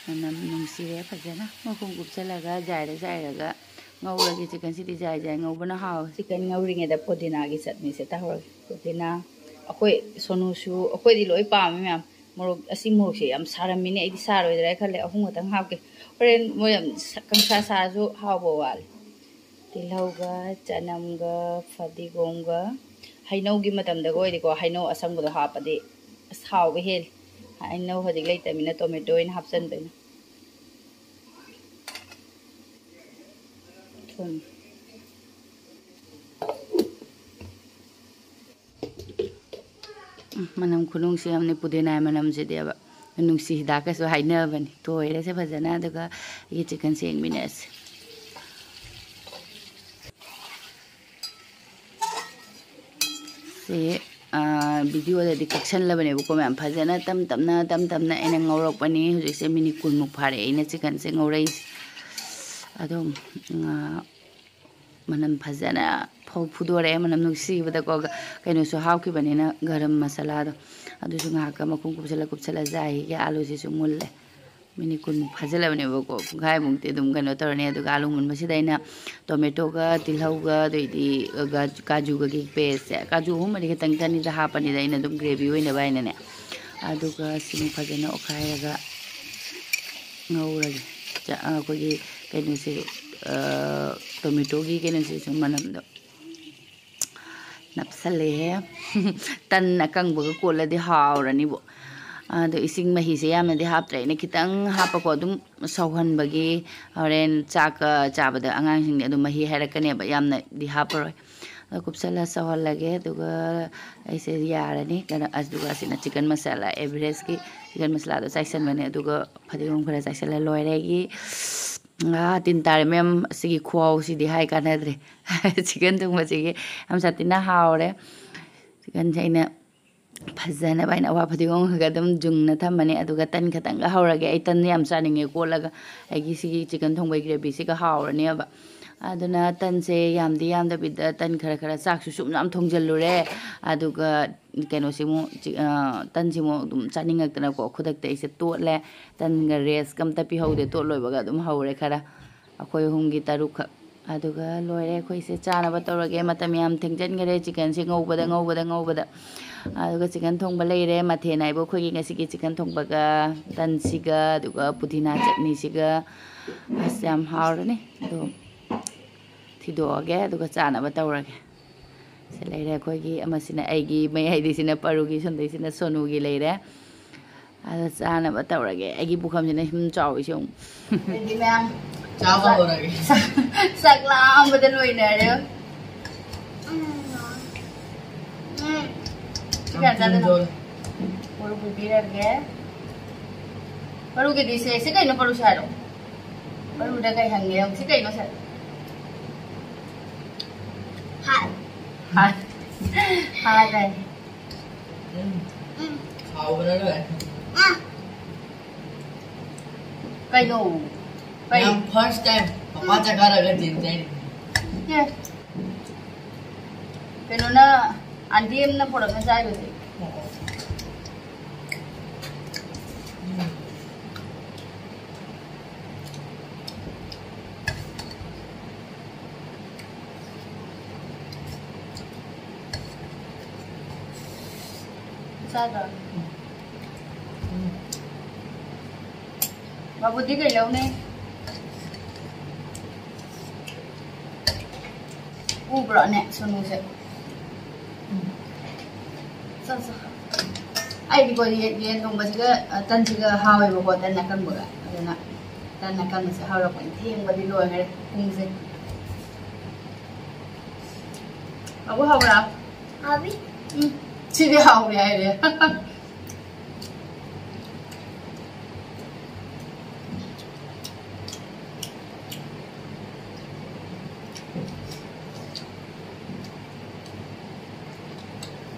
ꯃꯅꯝ ꯅꯨꯡꯁꯤꯔꯦ ꯐꯖꯅ꯫ ꯃꯈꯨꯝ ꯀꯨꯞꯁꯜꯂꯒ ꯖꯥꯏꯔ ꯖꯥꯏꯔꯒ ꯉꯧꯔꯒꯦ꯫ ꯆꯤꯛꯀꯟꯁꯤꯗꯤ ꯖꯥꯏ ꯖꯥꯏ ꯉꯧꯕꯅ ꯍꯥꯎꯋꯦ꯫ ꯆꯤꯛꯀꯟ ꯉꯧꯔꯤꯉꯩꯗ ꯄꯨꯗꯤꯅꯥꯒꯤ ꯆꯠꯅꯤꯁꯦ ꯇꯧꯍꯧꯔꯒꯦ꯫ ꯄꯨꯗꯤꯅꯥ, ꯑꯩꯈꯣꯏ ꯁꯣꯅꯨꯁꯨ, ꯑꯩꯈꯣꯏꯗꯤ ꯂꯣꯏ ꯄꯥꯝꯃꯦ ꯃꯌꯥꯝ꯫ ꯃꯣꯔꯣꯛ, ꯑꯁꯤ ꯃꯣꯔꯣꯛꯁꯦ ꯌꯥꯝ ꯁꯥꯔꯝꯃꯤꯅꯦ, ꯑꯩꯗꯤ ꯁꯥꯔꯣꯏꯗ꯭ꯔꯥ ꯈꯜꯂꯦ꯫ ꯑꯍꯨꯝ ꯈꯛꯇꯪ ꯍꯥꯞꯀꯦ꯫ ꯍꯣꯔꯦꯟ ꯃꯣꯏ ꯌꯥꯝ ꯁ-, ꯀꯪꯁꯥ ꯁꯥꯔꯁꯨ ꯍꯥꯎꯕ ꯋꯥꯠꯂꯦ꯫ ꯇꯤꯜꯍꯧꯒ, ꯆꯅꯝꯒ, ꯐꯗꯤꯒꯣꯝꯒ, ꯍꯩꯅꯧꯒꯤ ꯃꯇꯝꯗꯒ ꯑꯣꯏꯔꯗꯤꯀꯣ, ꯍꯩꯅꯧ ꯑꯁꯪꯕꯗꯣ ꯍꯥꯞꯄꯗꯤ ꯑꯁ ꯍꯥꯎꯕ ꯍꯦꯜꯂꯤ꯫ ꯍꯩꯅꯧ ꯍꯧꯖꯤꯛ ꯂꯩꯇꯕꯅꯤꯅ ꯇꯣꯃꯦꯇꯣ ꯑꯣꯏꯅ ꯍꯥꯞꯆꯟꯗꯣꯏꯅꯦ꯫ ꯊꯨꯝ꯫ ꯎꯝ, ꯃꯅꯝ ꯈꯨꯅꯨꯡꯁꯤ ꯑꯃꯅꯤ, ꯄꯨꯗꯤꯅꯥ ꯃꯅꯝꯁꯤꯗꯤꯕ꯫ ꯅꯨꯡꯁꯤ ꯍꯤꯗꯥꯛꯀꯁꯨ ꯍꯥꯏꯅꯕꯅꯤ꯫ ꯇꯣꯏꯔꯁꯦ ꯐꯖꯅ, ꯑꯗꯨꯒ ꯑꯩꯒꯤ ꯆꯤꯛꯀꯟꯁꯦ ꯌꯦꯡꯃꯤꯟꯅꯔꯁꯦ꯫ ꯁꯤ, ꯑꯥ, ꯚꯤꯗꯤꯑꯣꯗꯗꯤ ꯀꯛꯁꯜꯂꯕꯅꯦꯕꯀꯣ ꯃꯌꯥꯝ꯫ ꯐꯖꯅ ꯇꯞ ꯇꯞꯅ, ꯇꯞ ꯇꯞꯅ ꯑꯩꯅ ꯉꯧꯔꯛꯄꯅꯤ꯫ ꯍꯧꯖꯤꯛꯁꯦ ꯃꯤꯅꯤꯠ ꯀꯨꯟꯃꯨꯛ ꯐꯥꯔꯦ ꯑꯩꯅ ꯆꯤꯛꯀꯟꯁꯦ ꯉꯧꯔꯛꯏꯁꯦ꯫ ꯑꯗꯨꯝ, ꯑꯥ, ꯃꯅꯝ ꯐꯖꯅ ꯐꯧ ꯐꯨꯗꯣꯔꯛꯑꯦ, ꯃꯅꯝ ꯅꯨꯡꯁꯤꯕꯗꯀꯣ꯫ ꯒ-, ꯀꯩꯅꯣꯁꯨ ꯍꯥꯞꯈꯤꯕꯅꯤꯅ, ꯒꯔꯝ ꯃꯁꯥꯂꯥꯗꯣ꯫ ꯑꯗꯨꯁꯨ ꯉꯥꯏꯍꯥꯛꯀ ꯃꯈꯨꯝ ꯀꯨꯞꯁꯜꯂ ꯀꯨꯞꯁꯜꯂ ꯖꯥꯏꯒꯤ ꯑꯥꯂꯨꯁꯤꯁꯨ ꯃꯨꯜꯂꯦ꯫ ꯃꯤꯅꯤꯠ ꯀꯨꯟꯃꯨꯛ ꯐꯥꯖꯤꯜꯂꯕꯅꯦꯕꯀꯣ, ꯄꯨꯡꯈꯥꯏꯃꯨꯛꯇꯤ ꯑꯗꯨꯝ ꯀꯩꯅꯣ ꯇꯧꯔꯅꯤ꯫ ꯑꯗꯨꯒ ꯑꯥꯂꯨ ꯃꯨꯟꯕꯁꯤꯗ ꯑꯩꯅ ꯇꯣꯃꯦꯇꯣꯒ ꯇꯤꯜꯍꯧꯒ ꯑꯗꯩꯗꯤ ꯀꯥꯖꯨꯒꯒꯤ ꯄꯦꯁꯁꯦ, ꯀꯥꯖꯨ ꯑꯍꯨꯝ ꯃꯔꯤ ꯈꯛꯇꯪ ꯆꯅꯤꯗ ꯍꯥꯞꯄꯅꯤꯗ ꯑꯩꯅ ꯑꯗꯨꯝ ꯒ꯭ꯔꯦꯚꯤ ꯑꯣꯏꯅꯕ ꯍꯥꯏꯅꯅꯦ꯫ ꯑꯗꯨꯒ ꯁꯤꯃꯨꯛ ꯐꯖꯅ ꯑꯣꯠꯈꯥꯏꯔꯒ ꯉꯧꯔꯒꯦ꯫ ꯆ-, ꯑꯩꯈꯣꯏꯒꯤ ꯀꯩꯅꯣꯁꯦ, ꯑ, ꯇꯣꯃꯦꯇꯣꯒꯤ ꯀꯩꯅꯣꯁꯤꯁꯨ ꯃꯅꯝꯗꯣ ꯅꯞꯁꯜꯂꯦꯍꯦ꯫ ꯇꯟ ꯑꯀꯪꯕꯒ ꯀꯣꯠꯂꯗꯤ ꯍꯥꯎꯔꯅꯤꯕꯣ꯫ ꯑꯗꯣ ꯏꯁꯤꯡ ꯃꯍꯤꯁꯦ ꯌꯥꯝꯅꯗꯤ ꯍꯥꯞꯇ꯭ꯔꯦ꯫ ꯑꯩꯅ ꯈꯤꯇꯪ ꯍꯥꯞꯄꯀꯣ, ꯑꯗꯨꯝ ꯁꯧꯍꯟꯕꯒꯤ꯫ ꯍꯣꯔꯦꯟ ꯆꯥꯛꯀ ꯆꯥꯕꯗ ꯑꯉꯥꯡꯁꯤꯡꯗꯤ ꯑꯗꯨꯝ ꯃꯍꯤ ꯍꯥꯏꯔꯛꯀꯅꯦꯕ, ꯌꯥꯝꯅꯗꯤ ꯍꯥꯞꯄꯔꯣꯏ꯫ ꯑꯗꯣ ꯀꯨꯞꯁꯜꯂ ꯁꯧꯍꯜꯂꯒꯦ, ꯑꯗꯨꯒ ꯑꯩꯁꯦ ꯌꯥꯔꯅꯤ꯫ ꯀꯩꯅꯣ, ꯑꯗꯨꯒ ꯑꯁꯤꯅ ꯆꯤꯛꯀꯟ ꯃꯁꯥꯂꯥ, ꯑꯦꯚꯔꯦꯁꯀꯤ ꯆꯤꯛꯀꯟ ꯃꯁꯥꯂꯥꯗꯣ ꯆꯥꯏꯁꯟꯕꯅꯦ꯫ ꯑꯗꯨꯒ ꯐꯗꯤꯒꯣꯝ ꯈꯔ ꯆꯥꯏꯁꯜꯂ ꯂꯣꯏꯔꯦ ꯑꯩꯒꯤ꯫ ꯑꯥ, ꯇꯤꯟ ꯇꯥꯔꯦ ꯃꯌꯥꯝ꯫ ꯑꯁꯤꯒꯤ ꯈꯨꯍꯥꯎꯁꯤꯗꯤ ꯍꯥꯏ ꯀꯥꯟꯅꯗ꯭ꯔꯦ꯫ ꯆꯤꯛꯀꯟ ꯊꯣꯡꯕꯁꯤꯒꯤ ꯌꯥꯝ ꯁꯥꯊꯤꯅ ꯍꯥꯎꯔꯦ꯫ ꯆꯤꯛꯀꯟꯁꯦ ꯑꯩꯅ ꯐꯖꯅꯕ ꯑꯩꯅ ꯑꯋꯥ ꯐꯗꯤꯒꯣꯝ ꯈꯔ ꯑꯗꯨꯝ ꯌꯨꯡꯅ ꯊꯝꯃꯅꯤ꯫ ꯑꯗꯨꯒ ꯇꯟ ꯈꯛꯇꯪꯒ ꯍꯧꯔꯒꯦ꯫ ꯑꯩ ꯇꯟ ꯌꯥꯝ ꯆꯥꯅꯤꯡꯉꯦ ꯀꯣꯠꯂꯒ꯫ ꯑꯩꯒꯤ ꯁꯤꯒꯤ ꯆꯤꯛꯀꯟ ꯊꯣꯡꯕꯒꯤ ꯒ꯭ꯔꯦꯚꯤꯁꯤꯒ ꯍꯥꯎꯔꯅꯦꯕ꯫ ꯑꯗꯨꯅ ꯇꯟꯁꯦ ꯌꯥꯝꯗꯤ ꯌꯥꯝꯗꯕꯤꯗ ꯇꯟ ꯈꯔ ꯈꯔ, ꯆꯥꯛꯁꯨ ꯁꯨꯝ ꯌꯥꯝ ꯊꯣꯡꯖꯜꯂꯨꯔꯦ꯫ ꯑꯗꯨꯒ ꯀꯩꯅꯣꯁꯤꯃꯨꯛ ꯆꯤ-, ꯑ, ꯇꯟꯁꯤꯃꯨꯛ ꯑꯗꯨꯝ ꯆꯥꯅꯤꯡꯉꯛꯇꯅꯀꯣ, ꯈꯨꯗꯛꯇ ꯑꯩꯁꯦ ꯇꯣꯠꯂꯦ꯫ ꯇꯟꯒ rest ꯀ ꯑꯝꯇ ꯄꯤꯍꯧꯗꯦ, ꯇꯣꯠ ꯂꯣꯏꯕꯒ ꯑꯗꯨꯝ ꯍꯧꯔꯦ ꯈꯔ꯫ ꯑꯩꯈꯣꯏ ꯑꯍꯨꯝꯒꯤ ꯇꯔꯨꯛꯈꯛ꯫ ꯑꯗꯨꯒ ꯂꯣꯏꯔꯦ, ꯑꯩꯈꯣꯏꯁꯦ ꯆꯥꯅꯕ ꯇꯧꯔꯒꯦ꯫ ꯃꯇꯝ ꯌꯥꯝ ꯊꯦꯡꯖꯟꯈꯔꯦ chicken ꯁꯦ ꯉꯧꯕꯗ, ꯉꯧꯕꯗ, ꯉꯧꯕꯗ꯫ ꯑꯗꯨꯒ chicken ꯊꯣꯡꯕ ꯂꯩꯔꯦ꯫ ꯃꯊꯦꯜ ꯍꯥꯏꯕꯨ ꯑꯩꯈꯣꯏꯒꯤ ꯉꯁꯤꯒꯤ chicken ꯊꯣꯡꯕꯒ ꯇꯟꯁꯤꯒ, ꯑꯗꯨꯒ ꯄꯨꯗꯤꯅꯥ ꯆꯠꯅꯤꯁꯤꯒ꯫ ꯑꯁ, ꯌꯥꯝ ꯍꯥꯎꯔꯅꯤ꯫ ꯑꯗꯣ ꯊꯤꯗꯣꯛꯑꯒꯦ, ꯑꯗꯨꯒ ꯆꯥꯅꯕ ꯇꯧꯔꯒꯦ꯫ ꯁꯤ ꯂꯩꯔꯦ ꯑꯩꯈꯣꯏꯒꯤ, ꯑꯃꯁꯤꯅ ꯑꯩꯒꯤ, ꯃꯌꯥꯏꯗꯩꯁꯤꯅ ꯄꯔꯨꯒꯤ, ꯁꯣꯝꯗꯩꯁꯤꯅ ꯁꯣꯅꯨꯒꯤ ꯂꯩꯔꯦ꯫ ꯑꯗꯣ ꯆꯥꯅꯕ ꯇꯧꯔꯒꯦ꯫ ꯑꯩꯒꯤ ꯄꯨꯈꯝꯁꯤꯅ ꯁꯨꯝ ꯆꯥꯎꯔꯤꯁꯦ ꯌꯦꯡꯉꯨ꯫ ꯑꯗꯩꯗꯤ ꯃꯌꯥꯝ ꯆꯥꯕ ꯆꯥꯛ-, ꯍꯧꯔꯒꯦ꯫ ꯆꯥꯛ ꯂꯥꯝꯕꯗ ꯂꯣꯏꯅꯔꯦ꯫ ꯎꯝ꯫ ꯁꯤ ꯀꯌꯥ ꯆꯥꯗꯣꯏꯅꯣ? ꯄꯔꯨ ꯄꯤꯕꯤꯔꯒꯦ꯫ ꯄꯔꯨꯒꯤꯗꯤ ꯁꯦ, ꯁꯤ ꯀꯩꯅꯣ ꯄꯔꯨ ꯁꯦ ꯍꯥꯏꯔꯣ? ꯄꯔꯨꯗ ꯀꯩ ꯍꯪꯒꯦ? ꯁꯤ ꯀꯩꯅꯣ ꯁꯦ? ꯍꯥꯏ꯫ ꯍꯥꯏ꯫ ꯍꯥꯏ ꯀꯩ? ꯎꯝ꯫ ꯎꯝ꯫ ꯍꯥꯎꯕꯅ ꯂꯣꯏꯔꯦ꯫ ꯎꯝ꯫ ꯀꯩꯅꯣ? ꯀꯩ? ꯌꯥꯝ first time ꯄꯄꯥ ꯆꯠꯈ꯭ꯔꯒ ꯖꯤꯟ ꯆꯥꯏꯅꯤ꯫ ꯑꯦ꯫ ꯀꯩꯅꯣꯅ, aunty ꯑꯃꯅ ꯄꯨꯔꯛꯅ ꯆꯥꯏꯕꯁꯦ꯫ ꯎꯝ꯫ ꯆꯥꯗ꯭ꯔꯣ? ꯎꯝ꯫ ꯕꯥꯕꯨꯗꯤ ꯀꯩ ꯂꯧꯅꯤ? ꯎꯕ꯭ꯔꯣꯅꯦ, ꯁꯣꯅꯨꯁꯦ? ꯎꯝ꯫ ꯆꯥ, ꯆꯥ꯫ ꯑꯩꯗꯤꯀꯣ, ꯌꯦꯟ, ꯌꯦꯟ ꯊꯣꯡꯕꯁꯤꯒ, ꯑ, ꯇꯟꯁꯤꯒ ꯍꯥꯎꯋꯦꯕꯀꯣ, ꯇꯟ ꯑꯀꯪꯕꯒ꯫ ꯑꯗꯨꯅ ꯇꯟ ꯑꯀꯪꯕꯁꯦ ꯍꯧꯔꯛꯄꯅꯤ꯫ ꯊꯦꯡꯕꯗꯤ ꯂꯣꯏꯈ꯭ꯔꯦ ꯄꯨꯡꯁꯦ꯫ ꯍꯥꯎꯕ ꯍꯥꯎꯕ꯭ꯔꯥ? ꯍꯥꯎꯋꯤ꯫ ꯎꯝ, ꯁꯤꯗꯤ ꯍꯥꯎꯋꯦ ꯍꯥꯏꯔꯦ꯫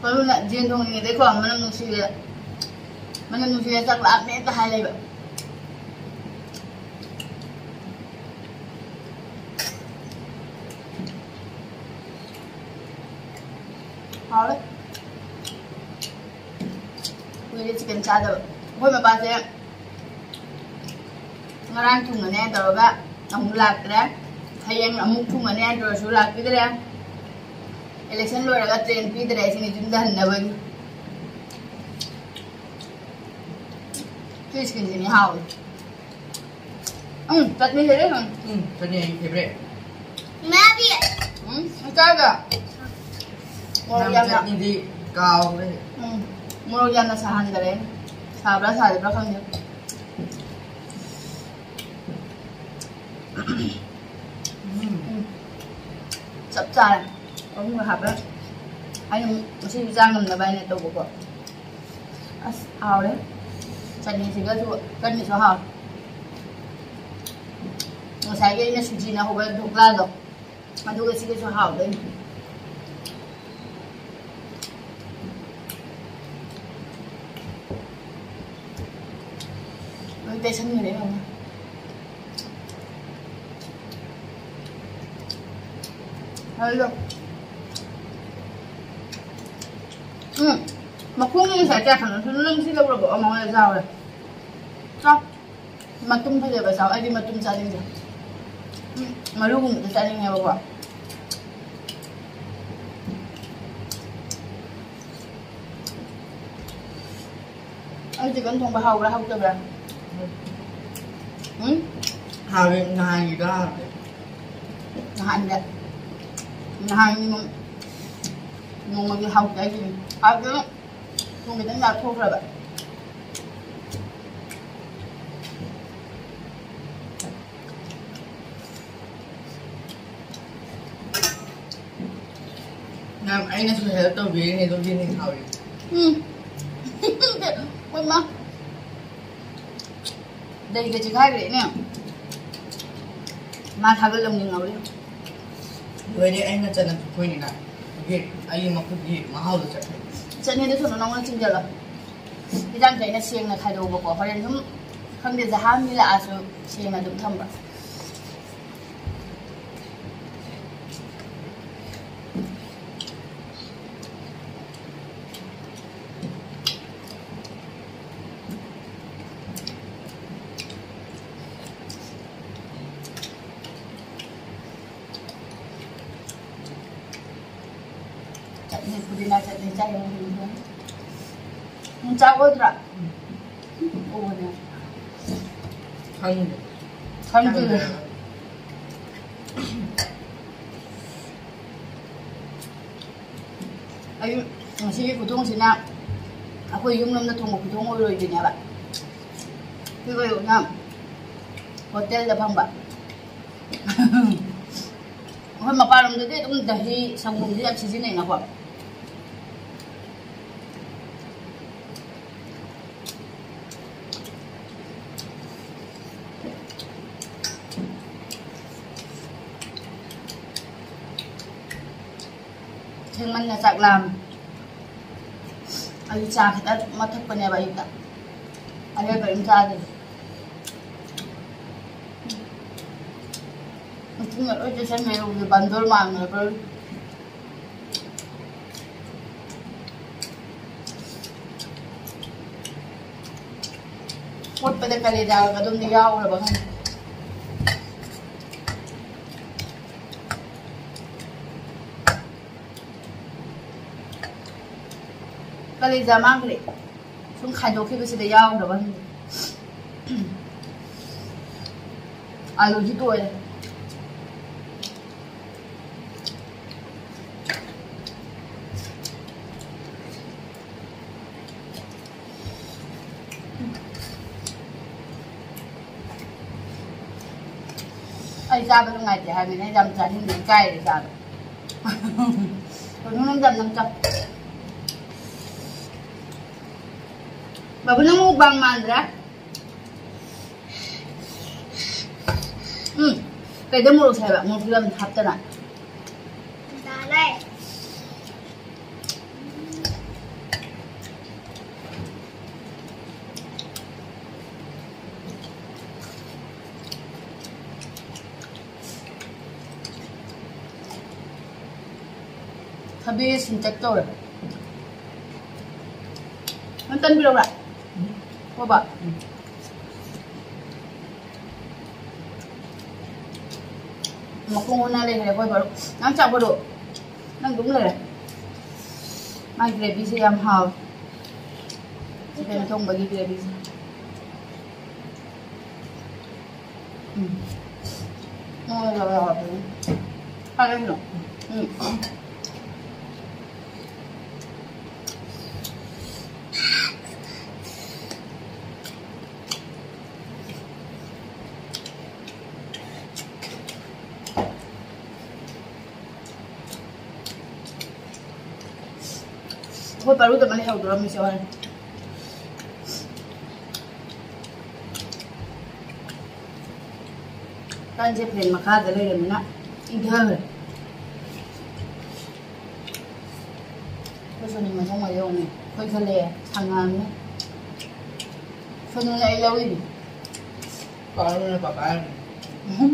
ꯃꯔꯨꯅ ꯌꯦꯟ ꯊꯣꯡꯉꯤꯉꯩꯗꯩꯀꯣ ꯃꯅꯝ ꯅꯨꯡꯁꯤꯔꯦ, ꯃꯅꯝ ꯅꯨꯡꯁꯤꯔꯦ, ꯆꯥꯛ ꯂꯥꯝꯃꯦ ꯍꯦꯛꯇ ꯍꯥꯏ ꯂꯩꯕ꯫ ꯍꯥꯎꯋꯦ꯫ ꯆꯤꯛꯀꯟ ꯆꯥꯗꯕ꯫ ꯑꯩꯈꯣꯏ ꯃꯄꯥꯁꯦ ꯉꯔꯥꯡ ꯊꯨꯡꯉꯅꯦ ꯇꯧꯔꯒ ꯑꯃꯨꯛ ꯂꯥꯛꯇ꯭ꯔꯦ꯫ ꯍꯌꯦꯡ ꯑꯃꯨꯛ ꯊꯨꯡꯉꯅꯦ ꯇꯧꯔꯁꯨ ꯂꯥꯛꯄꯤꯗ꯭ꯔꯦ꯫ ꯏꯂꯦꯛꯁꯟ ꯂꯣꯏꯔꯒ ꯇ꯭ꯔꯦꯟ ꯄꯤꯗ꯭ꯔꯦ ꯁꯤꯅꯤ ꯌꯨꯝꯗ ꯍꯟꯅꯕꯒꯤ꯫ ꯁꯤ ꯆꯤꯛꯀꯟꯁꯤꯅꯤ ꯍꯥꯎꯋꯤ꯫ ꯎꯝ, ꯆꯠꯅꯤ ꯂꯩꯔꯦ, ꯎꯝ꯫ ꯎꯝ, ꯆꯠꯅꯤ ꯑꯩꯒꯤ favorite꯫ ꯎꯝ, ꯆꯥꯒ꯫ ꯃꯣꯔꯣꯛ ꯅꯪ ꯌꯥꯝꯅ, ꯆꯠꯅꯤꯗꯤ ꯀꯥꯎꯈ꯭ꯔꯦ꯫ ꯎꯝ, ꯃꯣꯔꯣꯛ ꯌꯥꯝꯅ ꯁꯥꯍꯟꯗꯔꯦ꯫ ꯁꯥꯕ꯭ꯔꯥ ꯁꯥꯗꯕ꯭ꯔꯥ ꯈꯪꯗꯦ꯫ ꯎꯝ꯫ ꯎꯝ꯫ ꯆꯞ ꯆꯥꯔꯦ꯫ ꯑꯍꯨꯝꯒ ꯍꯥꯞꯄꯦ꯫ ꯑꯩꯅ ꯉꯁꯤꯗꯤ ꯆꯥ ꯉꯝꯅꯕ ꯍꯥꯏꯅ ꯇꯧꯕꯀꯣ꯫ ꯑꯁ, ꯍꯥꯎꯔꯦ꯫ ꯆꯠꯅꯤꯁꯤꯒꯁꯨ, ꯆꯠꯅꯤꯁꯨ ꯍꯥꯎꯔꯦ꯫ ꯉꯁꯥꯏꯒꯤ ꯑꯩꯅ ꯁꯨꯖꯤꯅ ꯍꯧꯕ ꯙꯣꯛꯂꯥꯗꯣ, ꯑꯗꯨꯒ ꯁꯤꯒꯁꯨ ꯍꯥꯎꯗꯣꯏꯅꯤ꯫ ꯂꯣꯏ ꯇꯩꯁꯟꯈ꯭ꯔꯦ ꯐꯖꯅ꯫ ꯍꯜꯂꯣ꯫ ꯎꯝ꯫ ꯃꯈꯣꯡꯒꯤ ꯉꯁꯥꯏ ꯀꯌꯥ ꯈꯪꯉꯛꯇꯣꯏꯅꯣ? ꯅꯪ ꯁꯤ ꯂꯧꯔꯕꯣ? ꯑꯃ ꯌꯥꯎꯔꯦ꯫ ꯆꯥꯎ꯫ ꯃꯇꯨꯝ ꯐꯖꯕ ꯆꯥꯎ꯫ ꯑꯩꯗꯤ ꯃꯇꯨꯝ ꯆꯥꯅꯤꯡꯗꯦ꯫ ꯎꯝ, ꯃꯔꯨꯒꯨꯝꯕꯗ ꯆꯥꯅꯤꯡꯉꯦꯕꯀꯣ꯫ ꯑꯩ ꯆꯤꯛꯀꯟ ꯊꯣꯡꯕ ꯍꯥꯎꯕ꯭ꯔꯥ ꯍꯥꯎꯇꯕ꯭ꯔꯥ? ꯎꯝ? ꯍꯥꯎꯋꯦ, ꯅꯍꯥꯟꯒꯤꯗꯣ ꯍꯥꯎꯇꯦ꯫ ꯅꯍꯥꯟꯒꯤ, ꯅꯍꯥꯟꯒꯤ ꯅꯣꯡ-, ꯅꯣꯡꯃꯒꯤ ꯍꯥꯎꯇꯦ ꯍꯥꯏꯁꯤꯅꯤ꯫ ꯍꯥꯎꯇꯦ꯫ ꯊꯨꯝ ꯈꯤꯇꯪ ꯌꯥꯛꯊꯣꯛꯈ꯭ꯔꯕ꯫ ꯅꯪ, ꯑꯩꯅꯁꯨ help ꯇꯧꯕꯤꯔꯤꯅꯦ, ꯑꯗꯨꯒꯤꯅꯦ ꯍꯥꯎꯔꯤ꯫ ꯎꯝ꯫ ꯍꯣꯏ, ꯃꯥ꯫ ꯂꯩꯒ ꯆꯤꯈꯥꯏꯈ꯭ꯔꯦꯅꯦ꯫ ꯃꯥ ꯊꯥꯒꯠꯂꯝꯅꯤ ꯉꯥꯎꯔꯤ꯫ ꯂꯣꯏꯔꯦ, ꯑꯩꯅ ꯆꯅꯝ ꯐꯨꯠꯈꯣꯏꯅꯤꯅ꯫ ꯍꯧꯖꯤꯛ ꯑꯩꯒꯤ ꯃꯈꯨꯠꯀꯤ ꯃꯍꯥꯎꯗꯣ ꯆꯠꯈ꯭ꯔꯦ꯫ ꯆꯠꯅꯤꯗꯨ ꯊꯨꯅ ꯅꯉꯣꯟꯗ ꯆꯤꯡꯖꯜꯂꯣ꯫ ꯍꯤꯟꯖꯥꯡꯁꯦ ꯑꯩꯅ ꯁꯦꯡꯅ ꯈꯥꯏꯗꯣꯛꯎꯕꯀꯣ꯫ ꯍꯣꯔꯦꯟ ꯁꯨꯝ ꯈꯪꯗꯦ, ꯖꯍꯥ ꯃꯤ ꯂꯥꯛꯑꯁꯨ ꯁꯦꯡꯅ ꯑꯗꯨꯝ ꯊꯝꯕ꯫ ꯄꯨꯗꯤꯅꯥ ꯆꯠꯅꯤ ꯆꯥꯏ꯫ ꯅꯪ ꯆꯥꯒꯗ꯭ꯔꯥ? ꯑꯣꯅꯦ꯫ ꯈꯪꯗꯦ꯫ ꯈꯪꯗꯦ꯫ ꯑꯩ ꯉꯁꯤꯒꯤ ꯈꯨꯊꯣꯡꯁꯤꯅ ꯑꯩꯈꯣꯏ ꯌꯨꯝꯂꯣꯝꯗ ꯊꯣꯡꯕ ꯈꯨꯊꯣꯡ ꯑꯣꯏꯔꯣꯏꯗꯣꯏꯅꯦꯕ꯫ ꯁꯤꯒ ꯌꯣꯛꯅ ꯍꯣꯇꯦꯜꯗ ꯐꯪꯕ꯫ ꯑꯩꯈꯣꯏ ꯃꯄꯥꯟꯂꯣꯝꯗꯗꯤ ꯑꯗꯨꯝ ꯗꯍꯤ, ꯁꯪꯒꯣꯝꯁꯦ ꯌꯥꯝ ꯁꯤꯖꯤꯟꯅꯩꯅꯀꯣ꯫ ꯊꯦꯡꯃꯟꯅ ꯆꯥꯛ ꯂꯥꯝ꯫ ꯑꯩ ꯆꯥ ꯈꯤꯇꯪ ꯑꯃ ꯊꯛꯄꯅꯦꯕ ꯑꯌꯨꯛꯇ꯫ ꯑꯗꯨꯒ ꯀꯔꯤꯝ ꯆꯥꯗꯦ꯫ ꯅꯨꯡꯊꯤꯜꯗ ꯂꯣꯏ ꯆꯦꯁꯟꯈ꯭ꯔꯦ, ꯍꯧꯖꯤꯛ ꯕꯟꯗꯣꯔ ꯃꯥꯟꯈ꯭ꯔꯦ꯫ ꯀꯣꯠꯄꯗ ꯀꯂꯦꯖꯥꯒ ꯑꯗꯨꯝꯗꯤ ꯌꯥꯎꯈ꯭ꯔꯕ ꯈꯪꯗꯦ꯫ ꯀꯂꯦꯖꯥ ꯃꯥꯡꯈ꯭ꯔꯦ꯫ ꯁꯨꯝ ꯈꯥꯏꯗꯣꯛꯈꯤꯕꯁꯤꯗ ꯌꯥꯎꯈ꯭ꯔꯕ ꯈꯪꯗꯦ꯫ ꯑꯂꯨꯁꯤ ꯇꯣꯏꯔꯦ꯫ ꯑꯩ ꯆꯥꯕ ꯅꯨꯡꯉꯥꯏꯇꯦ ꯍꯥꯏꯕꯅꯤꯅ ꯑꯩ ꯌꯥꯝ ꯆꯥꯅꯤꯡꯗꯦ, ꯏꯀꯥꯏꯔꯦ ꯆꯥꯕ꯫ ꯀꯩꯅꯣ ꯅꯪ ꯌꯥꯝ ꯅꯪ ꯆꯥꯎ꯫ ꯕꯥꯕꯨ, ꯅꯪ mukbang ꯃꯥꯟꯗ꯭ꯔꯥ? ꯎꯝ, ꯀꯩꯗ ꯃꯣꯔꯣꯛ ꯁꯥꯏꯕ? ꯃꯣꯔꯣꯛ ꯐꯤꯂꯝ ꯍꯥꯞꯇꯅ꯫ ꯇꯥꯔꯦ꯫ ꯊꯕꯤ ꯁꯤꯟꯇꯛ ꯇꯧꯔꯦ꯫ ꯅꯪ ꯇꯟ ꯄꯤꯔꯛꯎꯔꯥ? ꯍꯣꯕ꯫ ꯃꯈꯣꯡ ꯑꯣꯟꯅ ꯂꯩꯈ꯭ꯔꯦ ꯑꯩꯈꯣꯏ ꯕꯥꯔꯣ꯫ ꯅꯪ ꯆꯥꯛꯄꯗꯣ ꯅꯪ ꯑꯗꯨꯝ ꯂꯩꯔꯦ꯫ ꯃꯥꯏ ꯒ꯭ꯔꯦꯚꯤꯁꯦ ꯌꯥꯝ ꯍꯥꯎꯋꯦ꯫ ꯆꯤꯀꯟ ꯊꯣꯡꯕꯒꯤ ꯒ꯭ꯔꯦꯚꯤꯁꯦ꯫ ꯎꯝ꯫ ꯃꯣꯏ ꯌꯥꯎꯔꯛꯑꯕꯅꯤ꯫ ꯀꯥꯏꯗꯩꯅꯣ? ꯎꯝ꯫ ꯑꯩꯈꯣꯏ ꯄꯥꯔꯨꯗ ꯑꯃ ꯂꯩꯍꯧꯗꯣꯔꯝꯃꯤꯁꯦ ꯍꯣꯔꯦꯟ꯫ ꯀꯥꯟꯁꯦ ꯐꯦꯟ ꯃꯈꯥꯗ ꯂꯩꯔꯕꯅꯤꯅ ꯏꯪꯊꯈ꯭ꯔꯦ꯫ ꯑꯩꯈꯣꯏ ꯁꯣꯅꯤ ꯃꯁꯪ ꯑꯣꯏ ꯌꯧꯅꯤ꯫ ꯑꯩꯈꯣꯏ ꯈꯜꯂꯛꯑꯦ ꯁꯪꯉꯛꯑꯕꯅꯤ꯫ ꯁꯣꯅꯤꯅ ꯑꯩ ꯂꯧꯔꯤꯅꯤ꯫ ꯄꯥꯔꯨꯅ ꯄꯥꯄꯥ꯫ ꯎꯝ꯫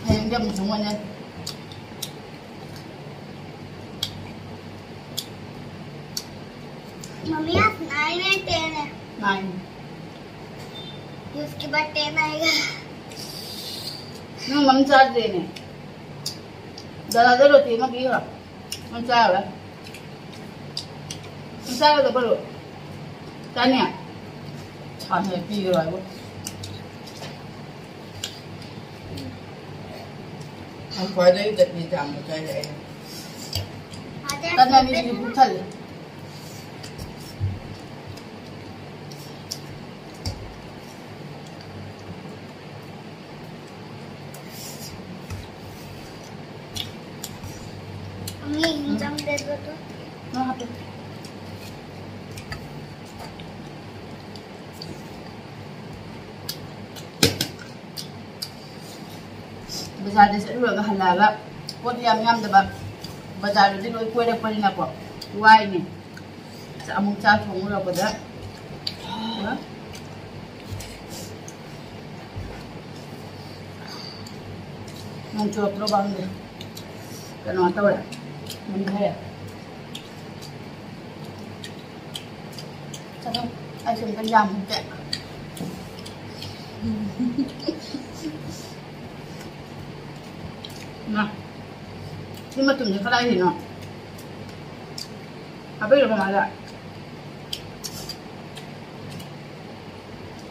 ꯍꯌꯦꯡꯗꯤ ꯑꯃꯨꯛ ꯁꯪꯉꯣꯏꯅꯦ꯫ मम्मी, आज नाइन है, टेन है। नाइन। फिर उसके बाद टेन आएगा। ꯅꯪ ꯃꯝ ꯆꯥꯗ꯭ꯔꯦꯅꯦ꯫ ꯗꯗꯥꯗ ꯔꯣꯇꯤ ꯑꯃ ꯄꯤꯈ꯭ꯔꯣ꯫ ꯅꯪ ꯆꯥꯔꯔꯣꯏ꯫ ꯅꯪ ꯆꯥꯒꯗꯕꯔꯣ? ꯆꯥꯅꯤ? ꯆꯥꯅꯤ, ꯄꯤꯈ꯭ꯔꯣ ꯍꯥꯏꯕꯨ꯫ ꯅꯪ ꯈ꯭ꯋꯥꯏꯗꯒꯤ ꯆꯠꯅꯤ ꯆꯥꯝꯕ ꯆꯥꯏ ꯑꯩ꯫ ꯇꯟ ꯑꯅꯤꯁꯤꯗꯤ ꯄꯨꯛ ꯊꯜꯂꯦ꯫ ꯃꯤ ꯆꯪꯗꯦ ꯑꯗꯨꯗꯣ꯫ ꯅꯪ ꯍꯥꯞꯄꯦ꯫ ꯕꯖꯥꯔꯗ ꯆꯠꯂꯨꯔꯒ ꯍꯜꯂꯛꯑꯒ ꯄꯣꯠ ꯌꯥꯝ ꯌꯥꯝꯗꯕ ꯕꯖꯥꯔꯗꯗꯤ ꯂꯣꯏ ꯀꯣꯏꯔꯛꯄꯅꯤꯅꯀꯣ ꯋꯥꯏꯅꯦ꯫ ꯑꯃꯨꯛ ꯆꯥꯛ ꯊꯣꯡꯉꯨꯔꯛꯄꯗ ꯅꯣꯡ ꯆꯨꯔꯛꯇ꯭ꯔꯣ ꯈꯪꯗꯦ꯫ ꯀꯩꯅꯣ ꯇꯧꯔꯦ꯫ ꯃꯨꯟꯊꯔꯦ꯫ ꯆꯠꯂꯣ꯫ ꯑꯩꯁꯨ ꯑꯝꯇ ꯌꯥꯝꯃꯨꯒꯦ꯫ ꯃꯥ, ꯁꯤ ꯃꯇꯨꯝꯁꯦ ꯀꯗꯥꯏꯗꯩꯅꯣ? ꯍꯥꯞꯄꯛꯏꯔꯣ ꯃꯃꯥꯗ?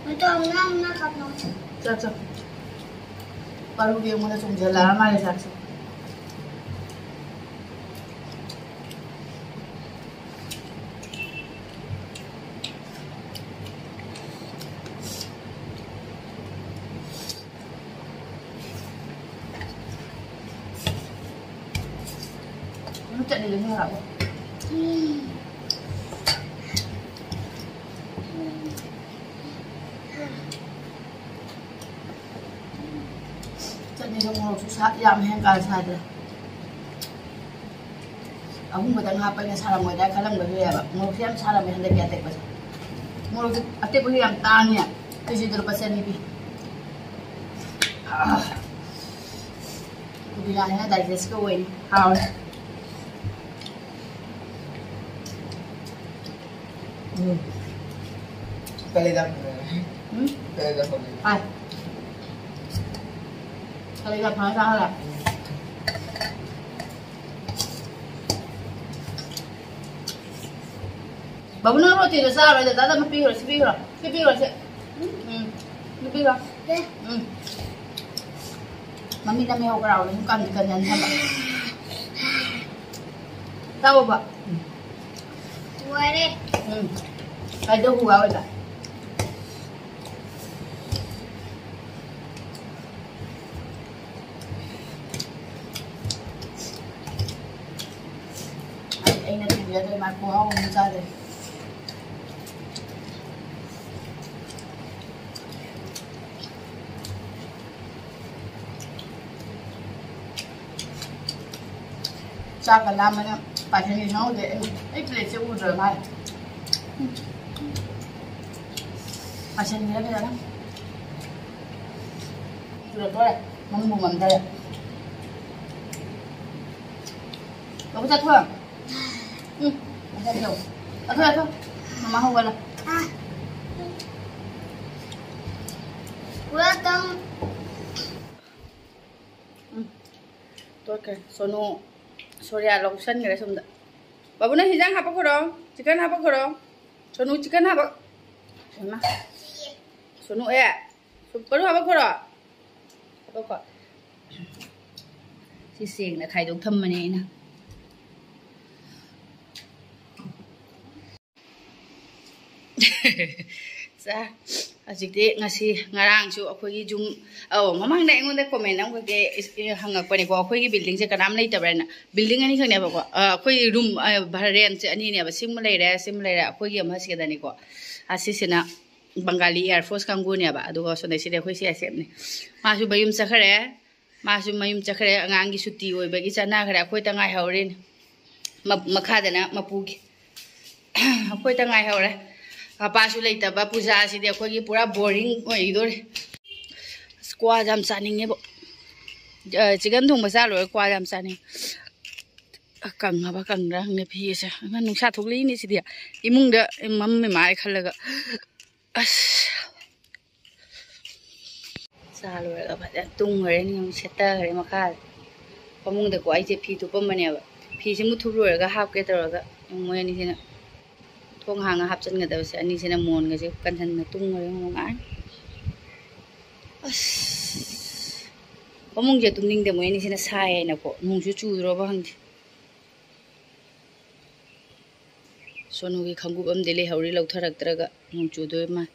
ꯃꯇꯣꯝ ꯉꯥꯡꯅ ꯀꯞꯅꯣ꯫ ꯆꯥ, ꯆꯥ꯫ ꯄꯥꯔꯨꯒꯤ ꯑꯩꯉꯣꯟꯗ ꯆꯣꯡꯁꯤꯜꯂꯛꯑ ꯃꯥꯜꯂꯦ ꯆꯥꯛꯁꯦ꯫ ꯆꯠꯅꯤꯗꯣ ꯁꯤ ꯍꯥꯞꯄꯣ꯫ ꯆꯠꯅꯤꯗꯣ ꯃꯣꯔꯣꯛꯁꯨ ꯁꯥ-, ꯌꯥꯝ ꯍꯦꯟ ꯀꯥ ꯁꯥꯗ꯭ꯔꯦ꯫ ꯑꯍꯨꯝ ꯈꯛꯇꯪ ꯍꯥꯞꯄꯅꯤꯅ ꯁꯥꯔꯝꯃꯣꯏꯗ꯭ꯔꯥ ꯈꯜꯂꯝꯕꯁꯨ ꯌꯥꯏꯕ꯫ ꯃꯣꯔꯣꯛꯁꯦ ꯌꯥꯝ ꯁꯥꯔꯝꯃꯦ ꯍꯟꯗꯛꯀꯤ ꯑꯇꯦꯛꯄꯁꯦ꯫ ꯃꯣꯔꯣꯛꯁꯦ ꯑꯇꯦꯛꯄꯁꯨ ꯌꯥꯝ ꯇꯥꯡꯉꯦ꯫ ꯀꯦꯖꯤꯗ ꯂꯨꯄꯥ ꯆꯅꯤ ꯄꯤ꯫ ꯑꯥ꯫ ꯄꯨꯗꯤꯅꯥꯁꯤꯅ ꯗꯥꯏꯖꯦꯁꯀ ꯑꯣꯏꯅꯤ꯫ ꯍꯥꯎꯔꯦ꯫ ꯎꯝ꯫ ꯀꯂꯦꯖꯥ ꯐꯪꯉꯦ꯫ ꯎꯝ? ꯀꯂꯦꯖꯥ ꯐꯪꯉꯦ꯫ ꯍꯥꯏ꯫ ꯀꯂꯦꯖꯥ ꯐꯪꯉꯦ ꯆꯥꯍꯜꯂꯦ꯫ ꯕꯥꯕꯨ, ꯅꯪ ꯔꯣꯇꯤꯗꯣ ꯆꯥꯔꯣꯏꯗ, ꯗꯥꯗꯥ ꯑꯃ ꯄꯤꯈ꯭ꯔꯣ, ꯁꯤ ꯄꯤꯈ꯭ꯔꯣ, ꯁꯤ ꯄꯤꯈ꯭ꯔꯣ, ꯁꯤ꯫ ꯎꯝ, ꯁꯤ ꯄꯤꯈ꯭ꯔꯣ꯫ ꯎꯝ꯫ ꯃꯃꯤꯠ ꯑꯃ ꯌꯧꯈ꯭ꯔꯕꯅꯦ, ꯀꯟꯗꯤ ꯀꯟꯖꯟ ꯊꯝꯕ꯫ ꯆꯥꯎꯕ꯫ ꯂꯣꯏꯔꯦ꯫ ꯎꯝ꯫ ꯀꯩꯗꯧ ꯍꯨꯋꯥ ꯑꯣꯏꯕ? ꯑꯩ, ꯑꯩꯅ ꯊꯣꯡꯕꯤꯔꯗꯤ ꯃꯥ ꯈꯨꯍꯥꯎ ꯑꯃ ꯆꯥꯗꯣꯏꯅꯤ꯫ ꯆꯥꯛꯀ ꯂꯥꯝꯕꯅ ꯄꯥꯁꯟꯒꯤ ꯈꯪꯍꯧꯗꯦ꯫ ꯑꯩ, ꯑꯩ ꯄ꯭ꯂꯦꯠꯁꯦ ꯎꯗ꯭ꯔ ꯃꯥꯜꯂꯦ꯫ ꯄꯥꯁꯟꯒꯤꯔ ꯐꯖꯅ꯫ ꯆꯨꯔꯛꯇꯣꯔꯦ꯫ ꯃꯝꯕꯨ ꯃꯝꯊꯔꯦ꯫ ꯕꯥꯕꯨ ꯆꯥꯊꯣꯛ꯫ ꯎꯝ, ꯆꯥꯊꯣꯛ꯫ ꯆꯥꯊꯣꯛ, ꯆꯥꯊꯣꯛ꯫ ꯃꯃꯥ ꯍꯧꯒꯠꯂꯣ꯫ Welcome. ꯎꯝ, ꯇꯣꯛꯈ꯭ꯔꯦ꯫ ꯁꯣꯅꯨ, ꯁꯣꯔꯤꯌꯥ ꯂꯧꯁꯟꯈ꯭ꯔꯦ ꯁꯣꯝꯗ꯫ ꯕꯥꯕꯨ, ꯅꯪ ꯍꯤꯟꯖꯥꯡ ꯍꯥꯞꯄꯛꯈ꯭ꯔꯣ, ꯆꯤꯛꯀꯟ ꯍꯥꯞꯄꯛꯈ꯭ꯔꯣ꯫ ꯁꯣꯅꯨ, ꯆꯤꯛꯀꯟ ꯍꯥꯞꯄꯛ-, ꯍꯩꯃꯥ꯫ ꯁꯣꯅꯨ, ꯑꯦ, ꯁꯨꯝ ꯀꯩꯅꯣ ꯍꯥꯞꯄꯛꯈ꯭ꯔꯣ꯫ ꯍꯥꯞꯄꯛꯈꯣ꯫ ꯁꯤ ꯁꯦꯡꯅ ꯈꯥꯏꯗꯣꯛ ꯊꯝꯕꯅꯦ ꯑꯩꯅ꯫ ꯆꯥ, ꯍꯧꯖꯤꯛꯇꯤ ꯉꯁꯤ, ꯉꯔꯥꯡꯁꯨ ꯑꯩꯈꯣꯏꯒꯤ ꯌꯨꯝ, ꯑꯧ, ꯃꯃꯥꯡꯗ ꯑꯩꯉꯣꯟꯗ comment ꯑꯃꯈꯛꯇꯤ ꯏꯁ-, ꯏ-, ꯍꯪꯉꯛꯄꯅꯦꯀꯣ, ꯑꯩꯈꯣꯏꯒꯤ buildingꯁꯦ ꯀꯅꯥꯝ ꯂꯩꯇꯕ꯭ꯔꯥꯅ꯫ Building ꯑꯅꯤꯈꯛꯅꯦꯕꯀꯣ, ꯑ, ꯑꯩꯈꯣꯏ room, ꯑ, ꯔꯦꯟꯠꯁꯦ ꯑꯅꯤꯅꯦꯕ, ꯁꯤꯃ ꯂꯩꯔꯦ, ꯁꯤꯃ ꯂꯩꯔꯦ, ꯑꯩꯈꯣꯏꯒꯤ ꯑꯃ ꯁꯤꯗꯅꯤꯀꯣ꯫ ꯑꯁꯤꯁꯤꯅ ꯕꯪꯒꯥꯂꯤ Air Force ꯀꯥꯡꯕꯨꯅꯦꯕ, ꯑꯗꯨꯒ ꯁꯣꯝꯗ ꯁꯤꯗꯤ ꯑꯩꯈꯣꯏ C I S Fꯅꯦ꯫ ꯃꯥꯁꯨ ꯃꯌꯨꯝ ꯆꯠꯈ꯭ꯔꯦ, ꯃꯥꯁꯨ ꯃꯌꯨꯝ ꯆꯠꯈ꯭ꯔꯦ, ꯑꯉꯥꯡꯒꯤ ꯁꯨꯇꯤ ꯑꯣꯏꯕꯒꯤ ꯆꯠꯅꯈ꯭ꯔꯦ, ꯑꯩꯈꯣꯏꯇ ꯉꯥꯏꯍꯧꯔꯤꯅꯦ꯫ ꯃ-, ꯃꯈꯥꯗꯅ ꯃꯄꯨꯒꯤ꯫ ꯑꯩꯈꯣꯏꯇ ꯉꯥꯏꯍꯧꯔꯦ꯫ ꯃꯄꯥꯁꯨ ꯂꯩꯇꯕ, ꯄꯨꯖꯥꯁꯤꯗꯤ ꯑꯩꯈꯣꯏꯒꯤ ꯄꯨꯔꯥ boring ꯑꯣꯏꯗꯣꯔꯦ꯫ ꯑꯁ, ꯀ꯭ꯋꯥꯁꯦ ꯌꯥꯝ ꯆꯥꯅꯤꯡꯉꯦꯕꯣ꯫ ꯑ, ꯆꯤꯛꯀꯟ ꯊꯣꯡꯕ ꯆꯥ ꯂꯣꯏꯔ ꯀ꯭ꯋꯥ ꯌꯥꯝ ꯆꯥꯅꯤꯡꯉꯦ꯫ ꯑ, ꯀꯪꯉꯕ ꯀꯪꯗ꯭ꯔꯥ ꯈꯪꯗꯦ ꯐꯤꯁꯦ꯫ ꯑꯃ ꯅꯨꯡꯁꯥ ꯊꯣꯛꯂꯛꯏꯅꯦ ꯁꯤꯗꯤ꯫ ꯏꯃꯨꯡꯗ ꯃꯝꯃꯤ ꯃꯥꯜꯂꯦ ꯈꯜꯂꯒ꯫ ꯑꯁ꯫ ꯆꯥ ꯂꯣꯏꯔꯒ ꯐꯖꯅ ꯇꯨꯝꯈ꯭ꯔꯦ, ꯅꯤꯌꯣꯝ ꯁꯦꯠꯊꯈ꯭ꯔꯦ ꯃꯈꯥꯗ꯫ ꯐꯃꯨꯡꯗꯀꯣ ꯑꯩꯁꯦ ꯐꯤ ꯊꯨꯞꯄꯝꯕꯅꯦꯕ꯫ ꯐꯤꯁꯦ ꯃꯨꯠꯊꯨꯞ ꯂꯣꯏꯔꯒ ꯍꯥꯞꯀꯦ ꯇꯧꯔꯒ ꯃꯣꯏ ꯑꯅꯤꯁꯤꯅ ꯊꯣꯡ ꯍꯥꯡꯉ ꯍꯥꯞꯆꯤꯟꯒꯗꯕꯁꯦ, ꯑꯅꯤꯁꯤꯅ ꯃꯣꯟꯒꯁꯦ ꯀꯟꯁꯤꯟꯅ ꯇꯨꯝꯈ꯭ꯔꯦ ꯅꯨꯡꯉꯥꯏ꯫ ꯑꯁ, ꯐꯃꯨꯡꯁꯦ ꯇꯨꯝꯅꯤꯡꯗꯦ, ꯃꯣꯏ ꯑꯅꯤꯁꯤꯅ ꯁꯥꯏ ꯍꯥꯏꯅꯀꯣ꯫ ꯅꯣꯡꯁꯨ ꯆꯨꯗ꯭ꯔꯣꯕ ꯈꯪꯗꯦ꯫ ꯁꯣꯅꯨꯒꯤ ꯈꯣꯡꯎꯞ ꯑꯃꯗꯤ ꯂꯩꯍꯧꯔꯤ, ꯂꯧꯊꯔꯛꯇ꯭ꯔꯒ ꯅꯣꯡ ꯆꯨꯗꯣꯏ ꯃꯥꯜꯂꯦ꯫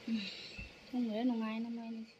ꯎꯝ, ꯇꯨꯝꯈ꯭ꯔꯦ ꯅꯨꯡꯉꯥꯏꯅ ꯃꯣꯏ ꯑꯅꯤꯁꯦ꯫